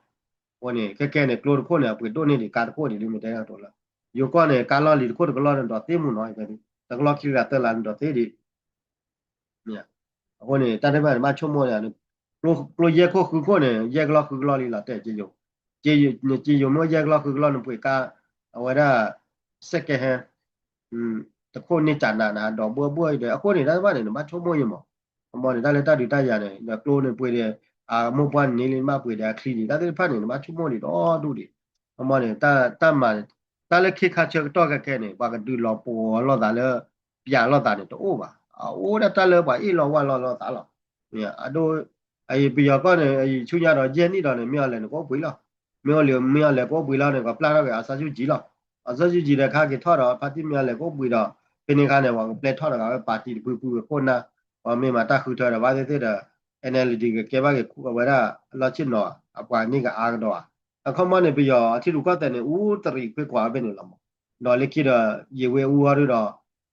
အဃိန့ၣ် ခဲကဲန့ၣ် ကျိတခိၣ်န့ၣ် အပှ့ၤဒိၣ်န့ၢ်ဒံးကါတခိၣ်ဒံးလံ မ့ၢ်တဲဒၣ်တိၤလၢ ယိၤကီၢ်န့ၣ် ကါလီၢ်လံၤတခိၣ်တကလီၢ်န့ၣ် ဒိးသ့မူနီၤ သၢကလီၢ်ခံကလီၢ်သၢလါန့ၣ် ဒိးသ့ဒံး အဃိန့ၣ် တၢ်တဖၣ်န့ၣ် ဘၣ်ဆိကမိၣ်န့ၣ် ကျိယဲၢ်ခိၣ်ဃုခိၣ်န့ၣ် ယဲၢ်ကလီၢ်ဃုကလီၢ်လံလီၤ တဲ က့ယိၤမ့ၢ်ယဲၢ်ကလီၢ်ဃုကလီၢ်န့ၣ် ပှ့ၤကါ အဝဲဒၣ် second hand တခိၣ်န့ၢ်ကနးနး ဒီးဘှၢဘှၢဒီး အဃိန့ၣ် တၢ်တဖၣ်န့ၣ် နဘၣ်ဆိကမိၣ်ယဲမး, အမ့ၢ်န့ၣ် တၢ်လၢတၢ်ဒုးတၢ်ယၤန့ၣ် ဒီးကျိန့ၣ်ပှ့ၤဒီး အမိၢ်ပှၢ်န့ၣ်လံ နဘၣ်ပှ့ၤဒီးအချံဒံး တၢ်သ့ၣ်တဖၣ်န့ၣ် နဘၣ်ဆိကမိၣ်ဒံးဒီဒူၣ်ဒံး, အမ့ၢ်န့ၣ် တၢ်မၤ တၢ်လၢခ့ခါဆၢကတီၢ်ခဲခဲန့ၣ် ပှၤကဒုးလီၤပှီၤလိာ်သးလၢ ပျးလိာ်သးန့ၣ် တအိၣ်ဘၣ်, အအိၣ်ဒၣ်တၢ်လၢပှၤအ့ၣ်လိာ်ဝၢ်လိာ်လိာ်သးလီၤ, အဒိ အအံၤပယီၤကီၢ်န့ၣ် အအံၤဆူညါဒီးယဲၢ်နံၣ်ဒီးန့ၣ် မ့ၢ်အီၤလဲၣ်နကအိၣ်ဘှံးလီၤ, မ့ၢ်အီၤလဲၣ် မ့ၢ်အီၤလဲၣ်ကအိၣ်ဘှံးလီၤန့ၣ် ကပျၢ်ထီၣ်က့ၤအစၢ်ဆူၣ်ကၠံလီၤ, အစၢ်ဆူၣ်ကၠံဒီးခါက့ၤထီၣ်ဒီး ဖါတံၢ်မ့ၢ်အီၤလဲၣ်ကအိၣ်ဘှံးဒီး ဖဲန့ၣ်အခါန့ၣ် ပှၤကပျဲထီၣ်ဒီးဂၤဝဲပၣ်တံၣ်တဖုဖုခိၣ်နၢ်, ပှၤမ့ၢ်မၤတၢ်ဃုထၢဒီး ဘၣ်သ့ၣ်သ့ၣ်ဒီး NLD ကကဲဘၣ်က့ၤခူဝဲဒၣ် လီၢ်ဆ့ၣ်နီၤ အပှၤန့ၢ်ကအါကဒီးဧါ, အခီမီန့ၣ် ပယီၤအထံရူၢ်ကီၢ်သဲးန့ၣ် အူတရံးခွ့ကွၢ်ဖဲန့ၣ်လီၤမး, ဒီးလၢခံဒီး ယံာ်ဝဲအူအီၤဒုဒီး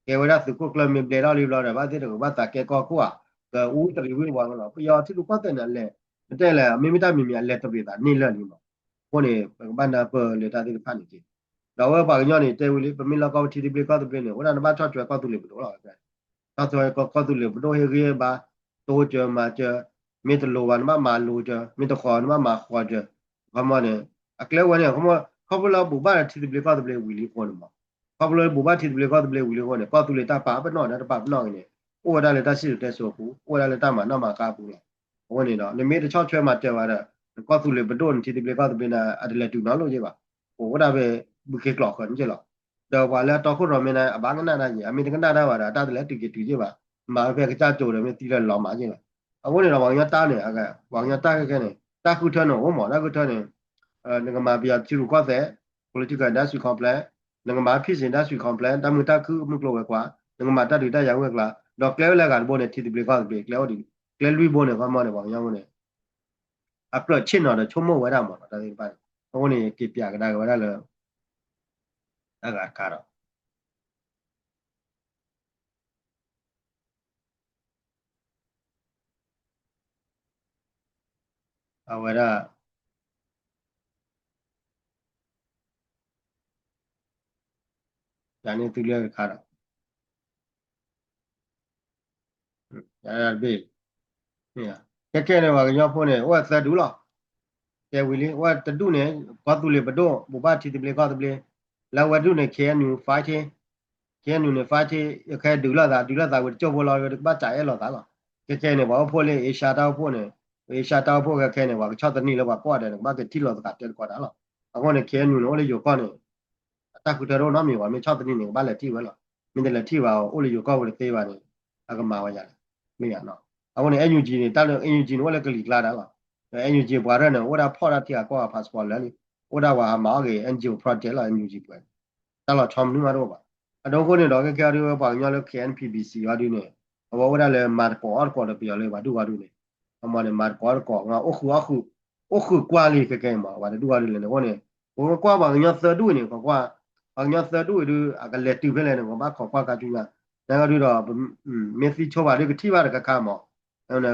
ကဲဝဲဒၣ်သုးခိၣ်ကျၢၢ်မ့ၢ်ဘျဲးထီၣ်လံဘျီဒီး ဘၣ်သ့ၣ်တကဘၣ်သးကဲကီၢ်ခိၣ်ဧါ, ကအူတရံးဝံဝဲလီၤ, ပယီၤထံရူၢ်ကီၢ်သဲးန့ၣ် အလဲၤ ပတဲလဲၣ် မ့မ့ၢ်တၢ်မံၤမံၤ အလဲၤတရံးသးန့ၢ်လၢာ်လံမး, အဃိန့ၣ် ပကဘၣ်နၢ်ပၢၢ်လၢတၢ်သ့ၣ်တဖၣ်န့ၣ်က့ၤ, ဒီးအဝဲပှၤကညီန့ၣ် တဲဝံၤလံ ပမ့ၢ်လီၢ်ကီၢ်ပထံသဘျ့ကီၢ်သဘျ့န့ၣ် အိၣ်ဒၣ်နဘၣ်ဆီၣ်ထွဲကီၢ်သူလ့ၤပဒိၣ်လီၤ, ဆီၣ်ထွဲကီၢ်သူလ့ၤပဒိၣ်ဟ့ၣ်ဂံၢ်ဟ့ၣ်ဘါ, တိစၢၤမၤစၢၤ, မ့ၢ်တလိၤဘၣ်နဘၣ်မၤလိၤစၢၤ, မ့ၢ်တဃီၤနဘၣ်မၤဃီၤစၢၤ, ခီမီန့ၣ် အကျဲဝဲန့ၣ် ခီဖျိလၢဘူးဘၣ်ထံသဘျ့ကီၢ်သဘျ့ဝံၤလံအဃိန့ၣ်မး, ခီဖျိလၢဘူးဘၣ်ထံသဘျ့ကီၢ်သဘျ့ဝံၤလံအဃိန့ၣ် ကီၢ်သူလ့ၤတၢ်ပာ်ပနီၣ်ဒီးတပာ်ပနီၣ်က့ၤန့ၣ် အိၣ်ဝဲဒၣ်လၢတၢ်စံၣ်စိၤတဲစိၤအပူၤ အိၣ်ဝဲဒၣ်လၢတၢ်မၤနီၣ်မၤဃါအပူၤလီၤ, အဃိန့ၣ်ဒီး နမ့ၢ်တဆီၣ်ထွဲမၤစၢၤဘၣ်ဒီး နကီၢ်သူလ့ၤပဒိၣ်နထံသဘျ့ကီၢ်သဘျ့န့ၣ် အတလဲၤတုၤနီတလီၢ်က့ၤဘၣ်, အိၣ်ဝဲဒၣ်ဖဲ ဘုခ့ကျိာ်ဃၢၤန့ၣ်က့ၤလီၤ, ဒီးပှၤလၢအတီခိၣ်ရိၣ်မဲန့ၣ် အဘၣ်ကနၣ်တၢ်က့ၤ အမ့ၢ်တကနၣ်တၢ်ဘၣ်ဒီး အတၢ်တလဲၤတုၤက့ၤတုၤက့ၤဘၣ်, မၤဝဲဖဲကစၢ်ကၠိဒီးမ့ၢ်သံလၢလီၤမးက့ၤလီၤ, အဃိန့ၣ်ဒီး ပှၤကညီတၢ်န့ၣ် ပှၤကညီတၢ်ခဲခဲန့ၣ် တၢ်ဃုထၢန့ၣ်အိၣ်မး တၢ်ဃုထၢန့ၣ် နကမၤပယီၤထံရူၢ်ကီၢ်သဲး political industry complex, နကမၤ peace industry complex တၢ်မုာ်တၢ်ခုၣ်မုၢ်ကျိၤဝဲၤကွာ်, နကမၤတၢ်ဒုးတၢ်ယၤဝဲကျါ, ဒီးကျဲဝဲလၢအဂၤတဘိန့ၣ် ထံသဘျ့ကီၢ်သဘျ့ ကျဲအိၣ်ဒံး, ကျဲလွံၢ်ဘိန့ၣ် ခီမီန့ၣ် ပှၤကညီန့ၣ် အကြၢးဆ့ၣ်နီၤဒီးဆိကမိၣ်ဝဲဒၣ်မး တၢ်သ့ၣ်တဖၣ်န့ၣ်, အဃိန့ၣ် က့ၤပၠးကဒါက့ၤဝဲဒၣ်လၢ အဂၤတခါဒီး အဝဲဒၣ် ယၤန့ၣ်သုလၢတခါဒီး တဘ့ၣ်, ခဲခဲန့ၣ် ပှၤကညီဖိန့ၣ် အိၣ်ဝဲသၢဒူၣ်လီၤ, တဲဝံၤလံ အိၣ်ဝဲတဒူၣ်န့ၣ် ကီၢ်သူလ့ၤပဒိၣ် ဘူးဘၣ်ထံသဘျ့ကီၢ်သဘျ့, လၢအဝဲဒူၣ်န့ၣ် KNU fighting, KNU န့ၣ် fighting ခဲဒုးလိာ်သး ဒုးလိာ်သးဝံၤတကၠိၢ်ဖိလီၤ တဘၣ်စးအဲၣ်လိာ်သးလီၤ, ခဲခဲန့ၣ် ပှၤအိၣ်ဖှိၣ်လၢ Asia တၢ်အိၣ်ဖှိၣ်န့ၣ်, Asia တၢ်အိၣ်ဖှိၣ်ခဲခဲန့ၣ် ပှၤကဆီၣ်သနံးလၢပှၤကွၢ်ဒီး နကဘၣ်က့ၤထံၣ်လိာ်သးတဲတကိးတၢ်လီၤ, အဃိန့ၣ် KNU န့ၣ် အိၣ်လၢယိၤကီၢ်န့ၣ် အတၢ်ဃုထၢတအိၣ်နီတမံၤဘၣ် မ့ၢ်ဆီၣ်သနံးန့ၣ် ကဘၣ်လဲၤထံၣ်ဝဲလီၤ, မ့ၢ်တလဲၤထံၣ်ဘၣ် အိၣ်လၢယိၤကီၢ်ပူၤတသ့ဘၣ်န့ၣ် အကမၤဝဲယၤလဲၣ်, မ့ၢ်ယၤနီၤ, အဃိန့ၣ် NUG န့ၣ် တၢ်လၢ NUG န့ၣ် အိၣ်လၢကလံၤကျါဒၣ်လီၤ, NUG ပှၤရဲၣ်န့ၣ် အိၣ်ဒၣ်ဖီၣ်ဒၣ်ထံဂၤကီၢ်ဂၤ passport လၢာ်လံ, အိၣ်ဒၣ်ပှၤမၤအီၣ်က့ၤ NGO project လီၤ NUG ပှၤ, တၢ်လီၤဆီမနုၤမးတအိၣ်ဘၣ်, အဒိအဃိန့ၣ်ဒီး ခဲခဲအံၤဒုး ပှၤကညီလၢ K N P B C အံၤဒုးန့ၣ် အဝဲအိၣ်ဒၣ်လၢမၤတကိးအီၣ်တကိးဒီးပယီၤလၢပှၤဒူၣ်အံၤဒုးန့ၣ်, အမ့ၢ်န့ၣ် မၤတကိးအီၣ်တကိး အိၣ်ဃုာ်အီၣ်ဃုာ်, အိၣ်ဃုာ်ကွၢ်လံခဲခဲအံၤမး ပှၤတဒူၣ်အံၤဒုးလဲၣ်န့ၣ် အဃိန့ၣ် ပကွၢ်ပှၤကညီသၢဒူၣ်အံၤန့ၣ် ပကွၢ် ပှၤကညီသၢဒူၣ်အံၤဒုး အကလဲၤတုၤဖဲလဲၣ်န့ၣ် ပဘၣ်ခိးကွၢ်ကါဆူညါ, နကဒုးဒီး မ့ၢ်သံဆိဘၣ်ဒုးကထံၣ်ဘၣ်တခါခါမး,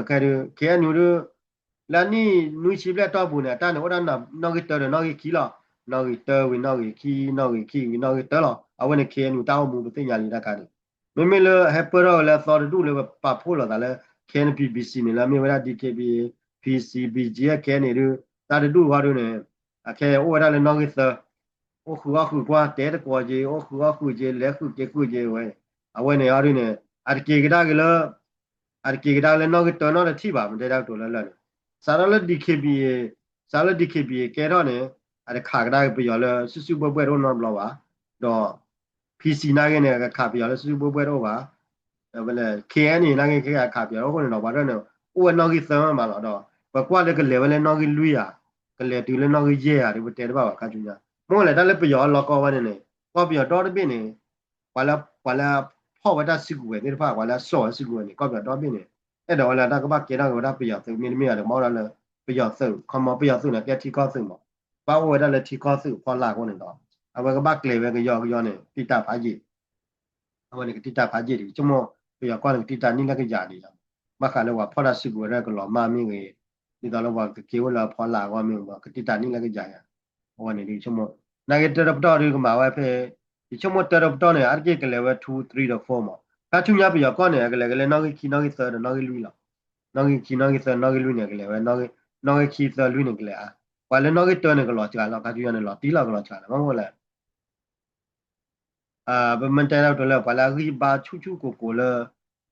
ခဲဒုး K N U ဒုး လၢအနံၣ်နွံဆံဘျဲၣ်အတီၢ်ပူၤန့ၣ် အတၢ်န့ၣ်အိၣ်ဒၣ်နီၣ်ဂံၢ်တၢဒီးနီၣ်ဂံၢ်ခံလီၤ. နီၣ်ဂံၢ်တၢဝံၤနီၣ်ဂံၢ်ခံ နီၣ်ဂံၢ်ခံဝံၤနီၣ်ဂံၢ်တၢလီၤ. အဝဲန့ၣ် ခ့ၣ်အဲၣ်ယူၣ် တၢ်အိၣ်မူပသ့ၣ်ညါလံတၢ်ခါန့ၣ် မ့မ့ၢ်လၢအဟဲပၢၢ်ထီၣ်ဝဲလၢအသီတဒူၣ်လၢပပာ်ဖှိၣ်လိာ်သးလၢ ခ့ၣ်အဲၣ်ယူၣ် ပီၣ်ဘံၣ်စံၣ် န့ၣ် လၢအမ့ၢ်ဝဲဒၣ် ဒံၣ်ခ့ၣ်ဘံၣ်အ့ၣ် ပီၣ်ဘံၣ်စံၣ် ဘံၣ်ကၠံအ့ၣ် ခ့ၣ်အဲၣ်ယူၣ် တၢ်တဒူၣ်ဃီဒုန့ၣ် အခဲအံၤအိၣ်ဝဲဒၣ်လၢနီၣ်ဂံၢ်သၢ, အိၣ်ဃုာ်အီၣ်ဃုာ်ကွၢ် တဲတကိးက့ၤ အိၣ်ဃုာ်အီၣ်ဃုာ်က့ၤ လဲၤဃုာ်က့ၤဃုာ်က့ၤဝဲ, အဝဲန့ၣ်အီၤဒုန့ၣ် အတက့ၤကဒါက့ၤလၢ အတက့ၤကဒါလၢနီၣ်ဂံၢ်တၢနီတထံၣ်ဘၣ် မ့ၢ်တဲဒၣ်ကတိၤလၢလၢ်န့ၣ် စးထီၣ်လၢ ဒံၣ်ခ့ၣ်ဘံၣ်အ့ၣ် စးလၢ ဒံၣ်ခ့ၣ်ဘံၣ်အ့ၣ် ကဲထီၣ်န့ၣ် အတခးကဒါက့ၤပယီၤလၢစုစုဘှဲၣ်ဘှဲၣ်တအိၣ်နီတဘျီဘၣ်, ဒီး ပီၣ်ဘံၣ်စံၣ် နာ်က့န့ၣ် ကခးပယီၤလၢစုစုဘှဲၣ်ဘှဲၣ်တအိၣ်ဘၣ်, ဒီးဝဲလၢ ခ့ၣ်အဲၣ်ယူၣ် နာ်က့ ကခးပယီၤအဃိန့ၣ်ဒီး ပှၤဒ်န့ၣ် အိၣ်ဝဲနီၣ်ဂံၢ်သၢမးလီၤဒီး ပကွၢ်လၢကလဲၤဝဲလၢနီၣ်ဂံၢ်လွံၢ်ဧါ, ကလဲၤတုၤလၢနီၣ်ဂံၢ်ယဲၢ်ဧါဒီး ပတဲတဘၣ်ဘၣ်ခါဆူညါ, မ့ၢ်လဲၣ်တၢ်လၢပယီၤအလီၢ်ကီဝဲန့ၣ်န့ၣ် ကီၢ်ပယီၤဒီတဘ့ၣ်န့ၣ် ပှၤလၢ ပှၤလၢဖီၣ်ဝဲတၢ်စုကဝဲၤသ့ၣ်တဖၣ် ပှၤလၢအစိာ်ဝဲစုကဝဲၤန့ၣ် ကီၢ်ပယီၤဒီဘ့ၣ်န့ၣ် အဲၣ်ဒိးဝဲလၢတၢ်ကဘၣ်ကဲထီၣ်က့ၤဝဲဒၣ်ပယီၤသုးမ့တမ့ၢ်ဒီး မ့ၢ်ဝဲဒၣ်လၢ ပယီၤသုး ခီမီပယီၤသုးန့ၣ် ကဲထံကီၢ်သုးမး, ဘၣ်အိၣ်ဝဲဒၣ်လၢထံကီၢ်သုးအဖီလာ်အဃိန့ၣ်ဒီး အဝဲကဘၣ်ကျဲၤဝဲကယီကယီန့ၣ် တံာ်တာ်ဖးယံာ် အဝဲန့ၣ်ကတံာ်တာ်ဖးယံာ်ဒံး ဆိကမိၣ် ပယီၤကီၢ်န့ၣ် ကတံာ်တာ်န့ၢ်လၢကယၤဒံးလီၤ. ဘၣ်ဃးလၢပှၤဖီၣ်တၢ်စုကဝဲၤလၢကလီၤမၢ်မ့ၢ်ဂ့ၤ, ဒ်သိးလၢပှၤကက့ၤအိၣ်လၢအဖီလာ်အဂီၢ်မ့ၢ်ဂ့ၤ ကတံာ်တာ်န့ၢ်လၢကယၤယၤ, အဝဲန့ၣ်ဒ်ဆိကမိၣ် နာ်က့တၢတပတီၢ်ဒုကမၤဝဲဖဲ ယဆိကမိၣ်တၢတပတီၢ်န့ၣ် အါတက့ၢ်ကလဲၤဝဲ two three ဒီး four မး, ခါဆူညါပယီၤကီၢ်န့ၣ် အကလဲၤကလဲၤနီၣ်ဂံၢ်ခံ နီၣ်ဂံၢ်သၢဒီးနီၣ်ဂံၢ်လွံၢ်လီၤ. နီၣ်ဂံၢ်ခံ နီၣ်ဂံၢ်သၢ နီၣ်ဂံၢ်လွံၢ်န့ၣ် ကလဲၤဝဲ နီၣ်ဂံၢ်ခံ သၢ လွံၢ်န့ၣ် ကလဲၤဧါ, ပှၤလၢနီၣ်ဂံၢ်တၢန့ၣ် ကလီၤစှၤလီၤ ခါဆူညါန့ၣ် လီၤတံၢ်လီၤ ကလီၤစှၤလီၤ မ့ၢ်မ့ၢ်လဲၣ် ပမ့ၢ်တဲဒၣ်တလၢ ပှၤလၢအဂံၢ်ဘါဆူၣ်ဆူၣ်ကိၤကိၤလၢ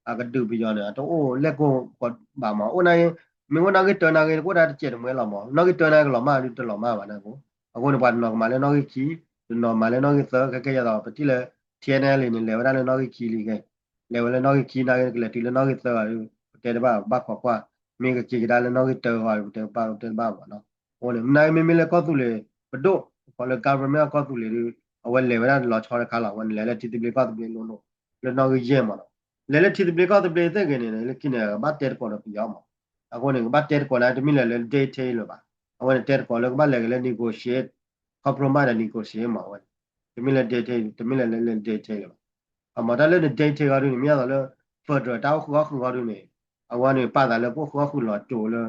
အကဒုးပယီၤန့ၣ် အတအိၣ်လဲၣ်ကိၢ်ဘၣ်မး, အိၣ်နာ်က့ မ့ၢ်အိၣ်နီၣ်ဂံၢ်တၢနာ်က့ ကအိၣ်ဒၣ်တစဲးတမှဲလီၤမး, နီၣ်ဂံၢ်တၢနာ်က့ ကလီၤမၢ်ဒုတလီၤမၢ်ဘၣ်န့ၣ်အဃိ, အဃိန့ၣ် ပှၤတနီၤကမၤလၢနီၣ်ဂံၢ်ခံ, တနီၤမၤလၢနီၣ်ဂံၢ်သၢ, ခဲကဲယသိး ပထံၣ်လၢ ထံၣ်အဲၣ်ယူၣ် န့ၣ် လဲၤဝဲဒၣ်လၢနီၣ်ဂံၢ်ခံလံကဲ, လဲၤဝဲလၢနီၣ်ဂံၢ်ခံနာ်က့ ကလဲၤတုၤလၢနီၣ်ဂံၢ်သၢဂီၤဒု ပတဲတဘၣ် ပဘၣ်ခိးကွၢ်, မ့ၢ်ကက့ၤကဒါလၢနီၣ်ဂံၢ်တၢဂီၤဒု ပတဲတဘၣ် ပတဲတဘၣ်မးနီၤ, အဃိန့ၣ် နာ်က့မ့မ့ၢ်လၢကီၢ်သူလ့ၤပဒိၣ် ပကိးလၢ government ကီၢ်သူလ့ၤဒု အဝဲလဲၤဝဲဒၣ်လီၤဆီတခါလီၤ, အဝဲန့ၣ်လဲၤလၢထံသဘျ့ကီၢ်သဘျ့လိၤလိၤ လၢနီၣ်ဂံၢ်ယဲၢ်မးနီၤ, လဲၤလၢထံသဘျ့ကီၢ်သဘျ့သ့ၣ်ဂ့ၤန့ၣ် လၢခံန့ၣ် ကဘၣ်တဲသကိးဒီးပယီၤမး, အဃိန့ၣ် ကဘၣ်တဲသကိးန့ၣ် တမ့ၢ်လဲၤလၢ detail လၢၤဘၣ်, အဝဲန့ၣ်တဲသကိးလၢကဘၣ်လဲၤက့ၤလၢ negotiate, compromise ဒီး negotiate မးဝဲ, တမ့ၢ်လၢ detail တမ့ၢ်လဲၤလၢ detail လၢၤဘၣ်, အမၤတၢ်လၢန detail ဂီၢ်ဒုန့ၣ် မ့ၢ်ယသိးလၢ federal တၢ်အိၣ်ဃုာ်အီၣ်ဃုာ်ဂီၢ်ဒုန့ၣ်, အဝဲန့ၣ်ပာ်သးလၢပအိၣ်ဃုာ်အီၣ်ဃုာ်လီၤတိၤလၢ ခီ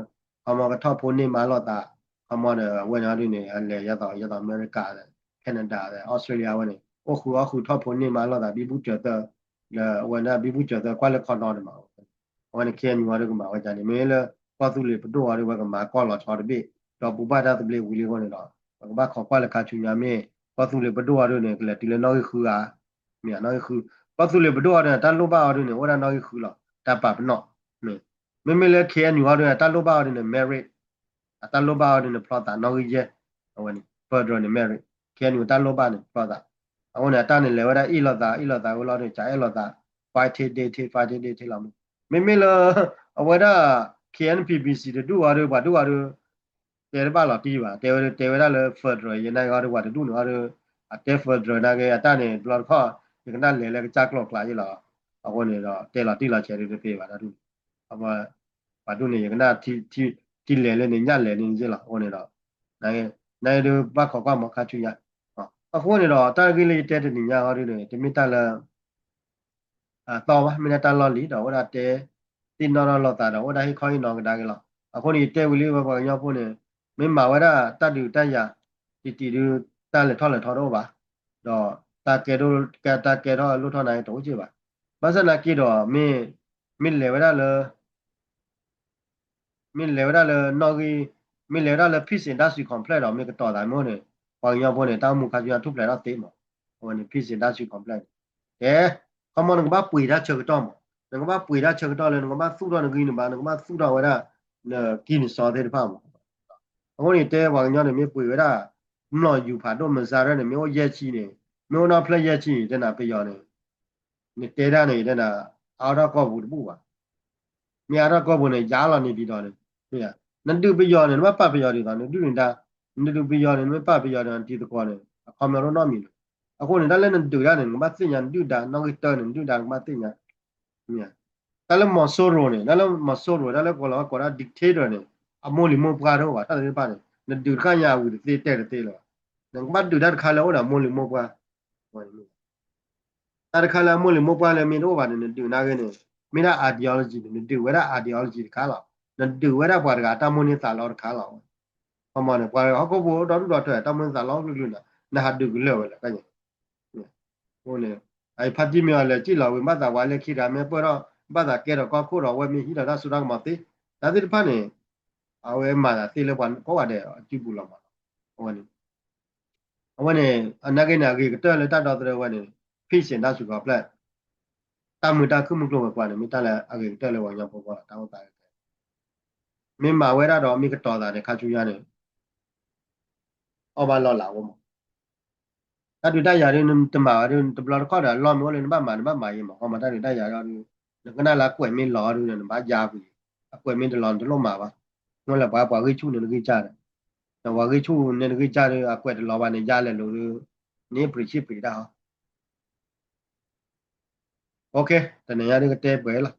မီကထီၣ်ဖိန့ၢ်မါလိာ်သး, ခီမီဒီးအဝဲန့ၣ်ဂီၢ်ဒုန့ၣ် အလဲၤယသိး ယသိးအမဲရကၤ Canada Australia ဝဲန့ၣ် အိၣ်ဃုာ်အီၣ်ဃုာ်ထီၣ်ဖိန့ၢ်မါလိာ်သး ဘံဘူစၢၤသၢ, လၢအဝဲန့ၣ်ဘံဘူစၢၤသၢကွၢ်လၢခီနီတမး, အဝဲန့ၣ် ခ့ၣ်အဲၣ်ယူၣ် ဂီၢ်ဒုကမၤဝဲဒ်န့ၣ် မ့ၢ်လၢကီၢ်သူလ့ၤပဒိၣ်ဂီၢ်ဒုဝဲကမၤကီၢ်လီၤဆီတဘ့ၣ်, ဒီးဘူၣ်ဘၣ်တၢ်သဘျ့ဝံၤလံအဃိန့ၣ်ဒီး ပကဘၣ်ခိးကွၢ်လၢခါဆူညါမ့ၢ် ကီၢ်သူလ့ၤပဒိၣ်ဂီၢ်ဒုန့ၣ် ကလဲၤတုၤလၢနီၣ်ဂံၢ်ဃုဧါ, မ့ၢ်နီၣ်ဂံၢ်ဃု, ကီၢ်သူလ့ၤပဒိၣ်ဂီၢ်ဒုန့ၣ် တၢ်လိၣ်ဘၣ်ဂီၢ်ဒုန့ၣ် အိၣ်ဝဲဒၣ်နီၣ်ဂံၢ်ဃုလီၤ, တၢ်ပာ်ပနီၣ် မ့မ့ၢ်လၢ ခ့ၣ်အဲၣ်ယူၣ် ဂီၢ်ဒုန့ၣ် တၢ်လိၣ်ဘၣ်ဂီၢ်ဒုန့ၣ် merit, အတၢ်လိၣ်ဘၣ်ဂီၢ်ဒုန့ၣ် ဖျီသးနီၣ်ဂံၢ်ယဲၢ်, အဝဲန့ၣ် federal န့ၣ် merit, ခ့ၣ်အဲၣ်ယူၣ် တၢ်လိၣ်ဘၣ်န့ၣ် ဖျီသး, အဃိန့ၣ် အတၢ်န့ၣ်လဲၤဝဲဒၣ်အ့ၣ်လိာ်သး အ့ၣ်လိာ်သးဝဲလီၤဒု ကအဲၣ်လိာ်သး, fighting detail, fighting detail လီၤမး, မ့မ့ၢ်လၢ အဝဲဒၣ် K N P B C တဒူၣ်ဂီၢ်ဒု ပှၤဒူၣ်ဂီၢ်ဒု တဲတဘၣ်လီၤတံၢ်ဘၣ်, တဲဝဲဒၣ် တဲဝဲဒၣ်လၢ federal ယဲၢ်နာ်ဂီၢ်ဒု ပှၤတဒူၣ်န့ၣ်ဂီၢ်ဒု အတဲ federal နာ်က့ အတၢ်န့ၣ် တဘျီတခီၣ် ယကနၣ်လဲၤလၢကစၢ်ကျိၤကျါယဲၢ်လီၤ, အဃိန့ၣ်ဒီး တဲလီၤတံၢ်လီၤဆဲးဒုတသ့ဘၣ်ဒၣ်ဒု ပှၤဒူၣ်န့ၣ် ယကနၣ် ထံလဲၤလၢန့ၣ် ညၣ်လဲၤန့ၣ်ယဲၢ်လီၤ, အဃိန့ၣ်ဒီး နာ်က့ ဒုးဘၣ်ခိးကွၢ်မးခါဆူညါ, အဃိန့ၣ်ဒီး တၢ်ဂ့ၢ်လၢယတဲတနံၤညါဂီၢ်ဒုန့ၣ် တမ့ၢ်တၢ်လၢ သီဘၣ်, မ့ၢ်ဒၣ်တၢ်လီၢ်လံၤဒီး အိၣ်ဒၣ်တဲ သ့ၣ်နီၣ်ထီၣ်လိာ်သးဒီး အိၣ်ဒၣ်ဟ့ၣ်ခီဟ့ၣ်နီၤကဒါက့ၤလီၤ, အဃိန့ၣ် ယတဲဝံၤလံဝဲပှၤကညီဖိန့ၣ် မ့ၢ်မၤဝဲဒၣ်တၢ်ဒုးတၢ်ယၤ တံၢ်တံၢ်ဒုး တၢ်လဲၤထီၣ်လဲၤထီတအိၣ်ဘၣ်, ဒီး တၢ်ကဲထီၣ်လိၣ်ထီၣ်နာ်က့ တအိၣ်က့ဘၣ်, ဘၣ်ဆၣ်နာ်က့ဒီး မ့ၢ်လဲၤဝဲဒၣ်လၢ မ့ၢ်လဲၤဝဲဒၣ်လၢနီၣ်ဂံၢ်, မ့ၢ်လဲၤဝဲဒၣ်လၢ Peace Industry Complex ဒီး မ့ၢ်ကတီၤသးမ့ၢ်အိၣ်န့ၣ် ပှၤကညီဖိန့ၣ် တၢ်အိၣ်မူခါဆူညါထူၣ်ဖျဲးထီၣ်သ့မး, အဝဲန့ၣ် Peace Industry Complex န့ၣ် တဲ ခီမီ နကဘၣ်ပှ့ၤတၢ်ဆၢကတီၢ်မး, နကဘၣ်ပှ့ၤတၢ်ဆၢကတီၢ်လၢ နကဘၣ်သူၣ်ထီၣ်နဂံၢ်နဘါ နကဘၣ်သူၣ်ထီၣ်ဝဲဒၣ် နကံၢ်နစီသ့ၣ်တဖၣ်မး, အဃိန့ၣ် တဲပှၤကညီန့ၣ် မ့ၢ်ပှ့ၤဝဲဒၣ် မျီၣ်ယူၤဖးဒိၣ် မစါရဲၣ်န့ၣ် မ့ၢ်အိၣ်ယဲၢ်ဆံန့ၣ်, မ့ၢ်အိၣ်နီၢ်ဖျၢၣ်ယဲၢ်ဆံန့ၣ် တဲနၤပယီၤန့ၣ် နတဲဒၣ်န့ၣ် တဲနၤ အါထီၣ်ကီၢ်ပူၤတဘူၣ်ဘၣ်, မ့ၢ်အါထီၣ်ကီၢ်ပူၤန့ၣ် ယါလီၤန့ၢ်ဒံးဒီးန့ၣ်, နဒုးပယီၤန့ၣ် နဘၣ်ပာ်ပယီၤဒ်သိး နဒုးန့ၣ်ဒၣ်, နဒုးပယီၤန့ၣ် နမ့ၢ်ပာ်ပယီၤဒီး နတံၤသကိးန့ၣ် အခီပညီတအိၣ်နီတမံၤလၢၤ, အဃိန့ၣ် တၢ်လၢနဒုးတၢ်န့ၣ် နကဘၣ်သ့ၣ်ညါ နဒုၣ်ဒါ နီၣ်ဂံၢ်တၢန့ၣ် နဒုၣ်ဒါ နကဘၣ်သ့ၣ်ညါ တၢ်လၢမီၤစိရိၤန့ၣ် တၢ်လၢမီၤစိရိၤ တၢ်လၢကိးလီၤကိးဒၣ် dictator န့ၣ် အမိၢ်လံၤမိၢ်ပှၢ်တအိၣ်ဘၣ် တၢ်သ့ၣ်တဖၣ်န့ၣ် နဒုးတခါညါအဝံၤတသ့တဲတသ့လၢၤဘၣ်, နကဘၣ်ဒုးတၢ်တခါလၢအိၣ်ဒီးအမိၢ်လံၤမိၢ်ပှၢ်, တၢ်တခါလၢအမိၢ်လံၤမိၢ်ပှၢ်လၢမ့ၢ်တအိၣ်ဘၣ်န့ၣ် နဒုးနာ်က့န့ၣ် မ့ၢ်ဒၣ် ideology န့ၣ် နဒုးဝဲဒၣ် ideology တခါလီၤ, နဒုးဝဲဒၣ်ပှၤတဂၤတၢ်မိၣ်န့ၢ်သးလီတခါလီၤ. ခီမီန့ၣ် ပှၤဟီၣ်ခိၣ်ဖိဒီဒူၣ်ဒီထၢ တၢ်မိၣ်န့ၢ်သးလီကလုာ်ကလုာ်န့ၣ် နဟးဒုးကလၢာ်ဝဲလဲၣ်. အဃိန့ၣ် အဖါတံၢ်မ့ၢ်အီၤလဲၤစံၣ်လီၤဝံၤ ဘၣ်သးဝဲလၢခံတဂၤမ့ၢ်ပၢၢ်ထီၣ် ဘၣ်သးကဲထီၣ်ကီၢ်ခိၣ်ဒီး အဝဲမ့ၢ်ဟံးထီၣ်တၢ်စိတၢ်ကမီၤသ့ တၢ်သ့ၣ်တဖၣ်န့ၣ် အဝဲမၤသးသ့လၢပှၤကိးဂၤဒဲးအစုပူၤလီၤမး. အဝဲန့ၣ် အဝဲန့ၣ် အနာ်က့န့ၣ် အဂ့ၤကတၢၢ်လၢတၢ်ဒီသဒၢဝဲန့ၣ် ဖံးစ့ၣ်တၢ်စုကဝဲၤဖျၢၣ် တၢ်မုာ်တၢ်ခုၣ်မုၢ်ကျိၤဝဲၤကွာ်န့ၣ် မ့ၢ်တၢ်လၢအဂ့ၤကတၢၢ်လၢပှၤကညီဖိအဂီၢ်လီၤ. တၢ်အိၣ်သးဂ့ၤကတၢၢ် မ့ၢ်မၤဝဲဒၣ်ဒီးမ့ၢ်ကတီၤသးန့ၣ် ခါဆူညါန့ၣ် အီၣ်ဘၣ်လီၢ်လၤအိၣ်မး. တၢ်ဒုးတၢ်ယၤဒုး နတမၤဘၣ်ဒုး တဘျီတခီၣ်ဒီး အလီၢ်မ့ၢ်အိၣ်လၢနဘၣ်မၤ နဘၣ်မၤအံၤမး. ခီမီတၢ်ဒုးတၢ်ယၤဒုး နကနၣ်လၢအကွဲးမ့ၢ်လီၤဒုး နဘၣ်ယါကွံာ်, အကွဲးမ့ၢ်တလီၤ နတလိၣ်မၤဘၣ်. မ့ၢ်လၢပှၤ ပှၤဂံၢ်ဆူၣ်န့ၣ်တဂံၢ်စၢ်ဒီး ပှၤဂံၢ်ဆူၣ်န့ၣ်တဂံၢ်စၢ်ဒီး အကွဲးတလီၤဘၣ်န့ၣ် ယါလဲၤလိာ်ဒုး န့ၣ်ပျံၤဆံၣ်ပျံၤတၢ်ဟီ တနံၤညါဒုးကတဲပှဲၤလီၤ.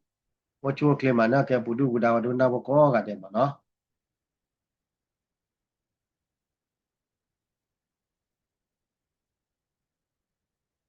အိၣ်ဆူၣ်အိၣ်ချ့မး နကဲပူၤဒုၣ်ပူၤဒါဝဲဒုၣ်နၢ်ဖိကိးဂၤဒဲးမးနီၤ.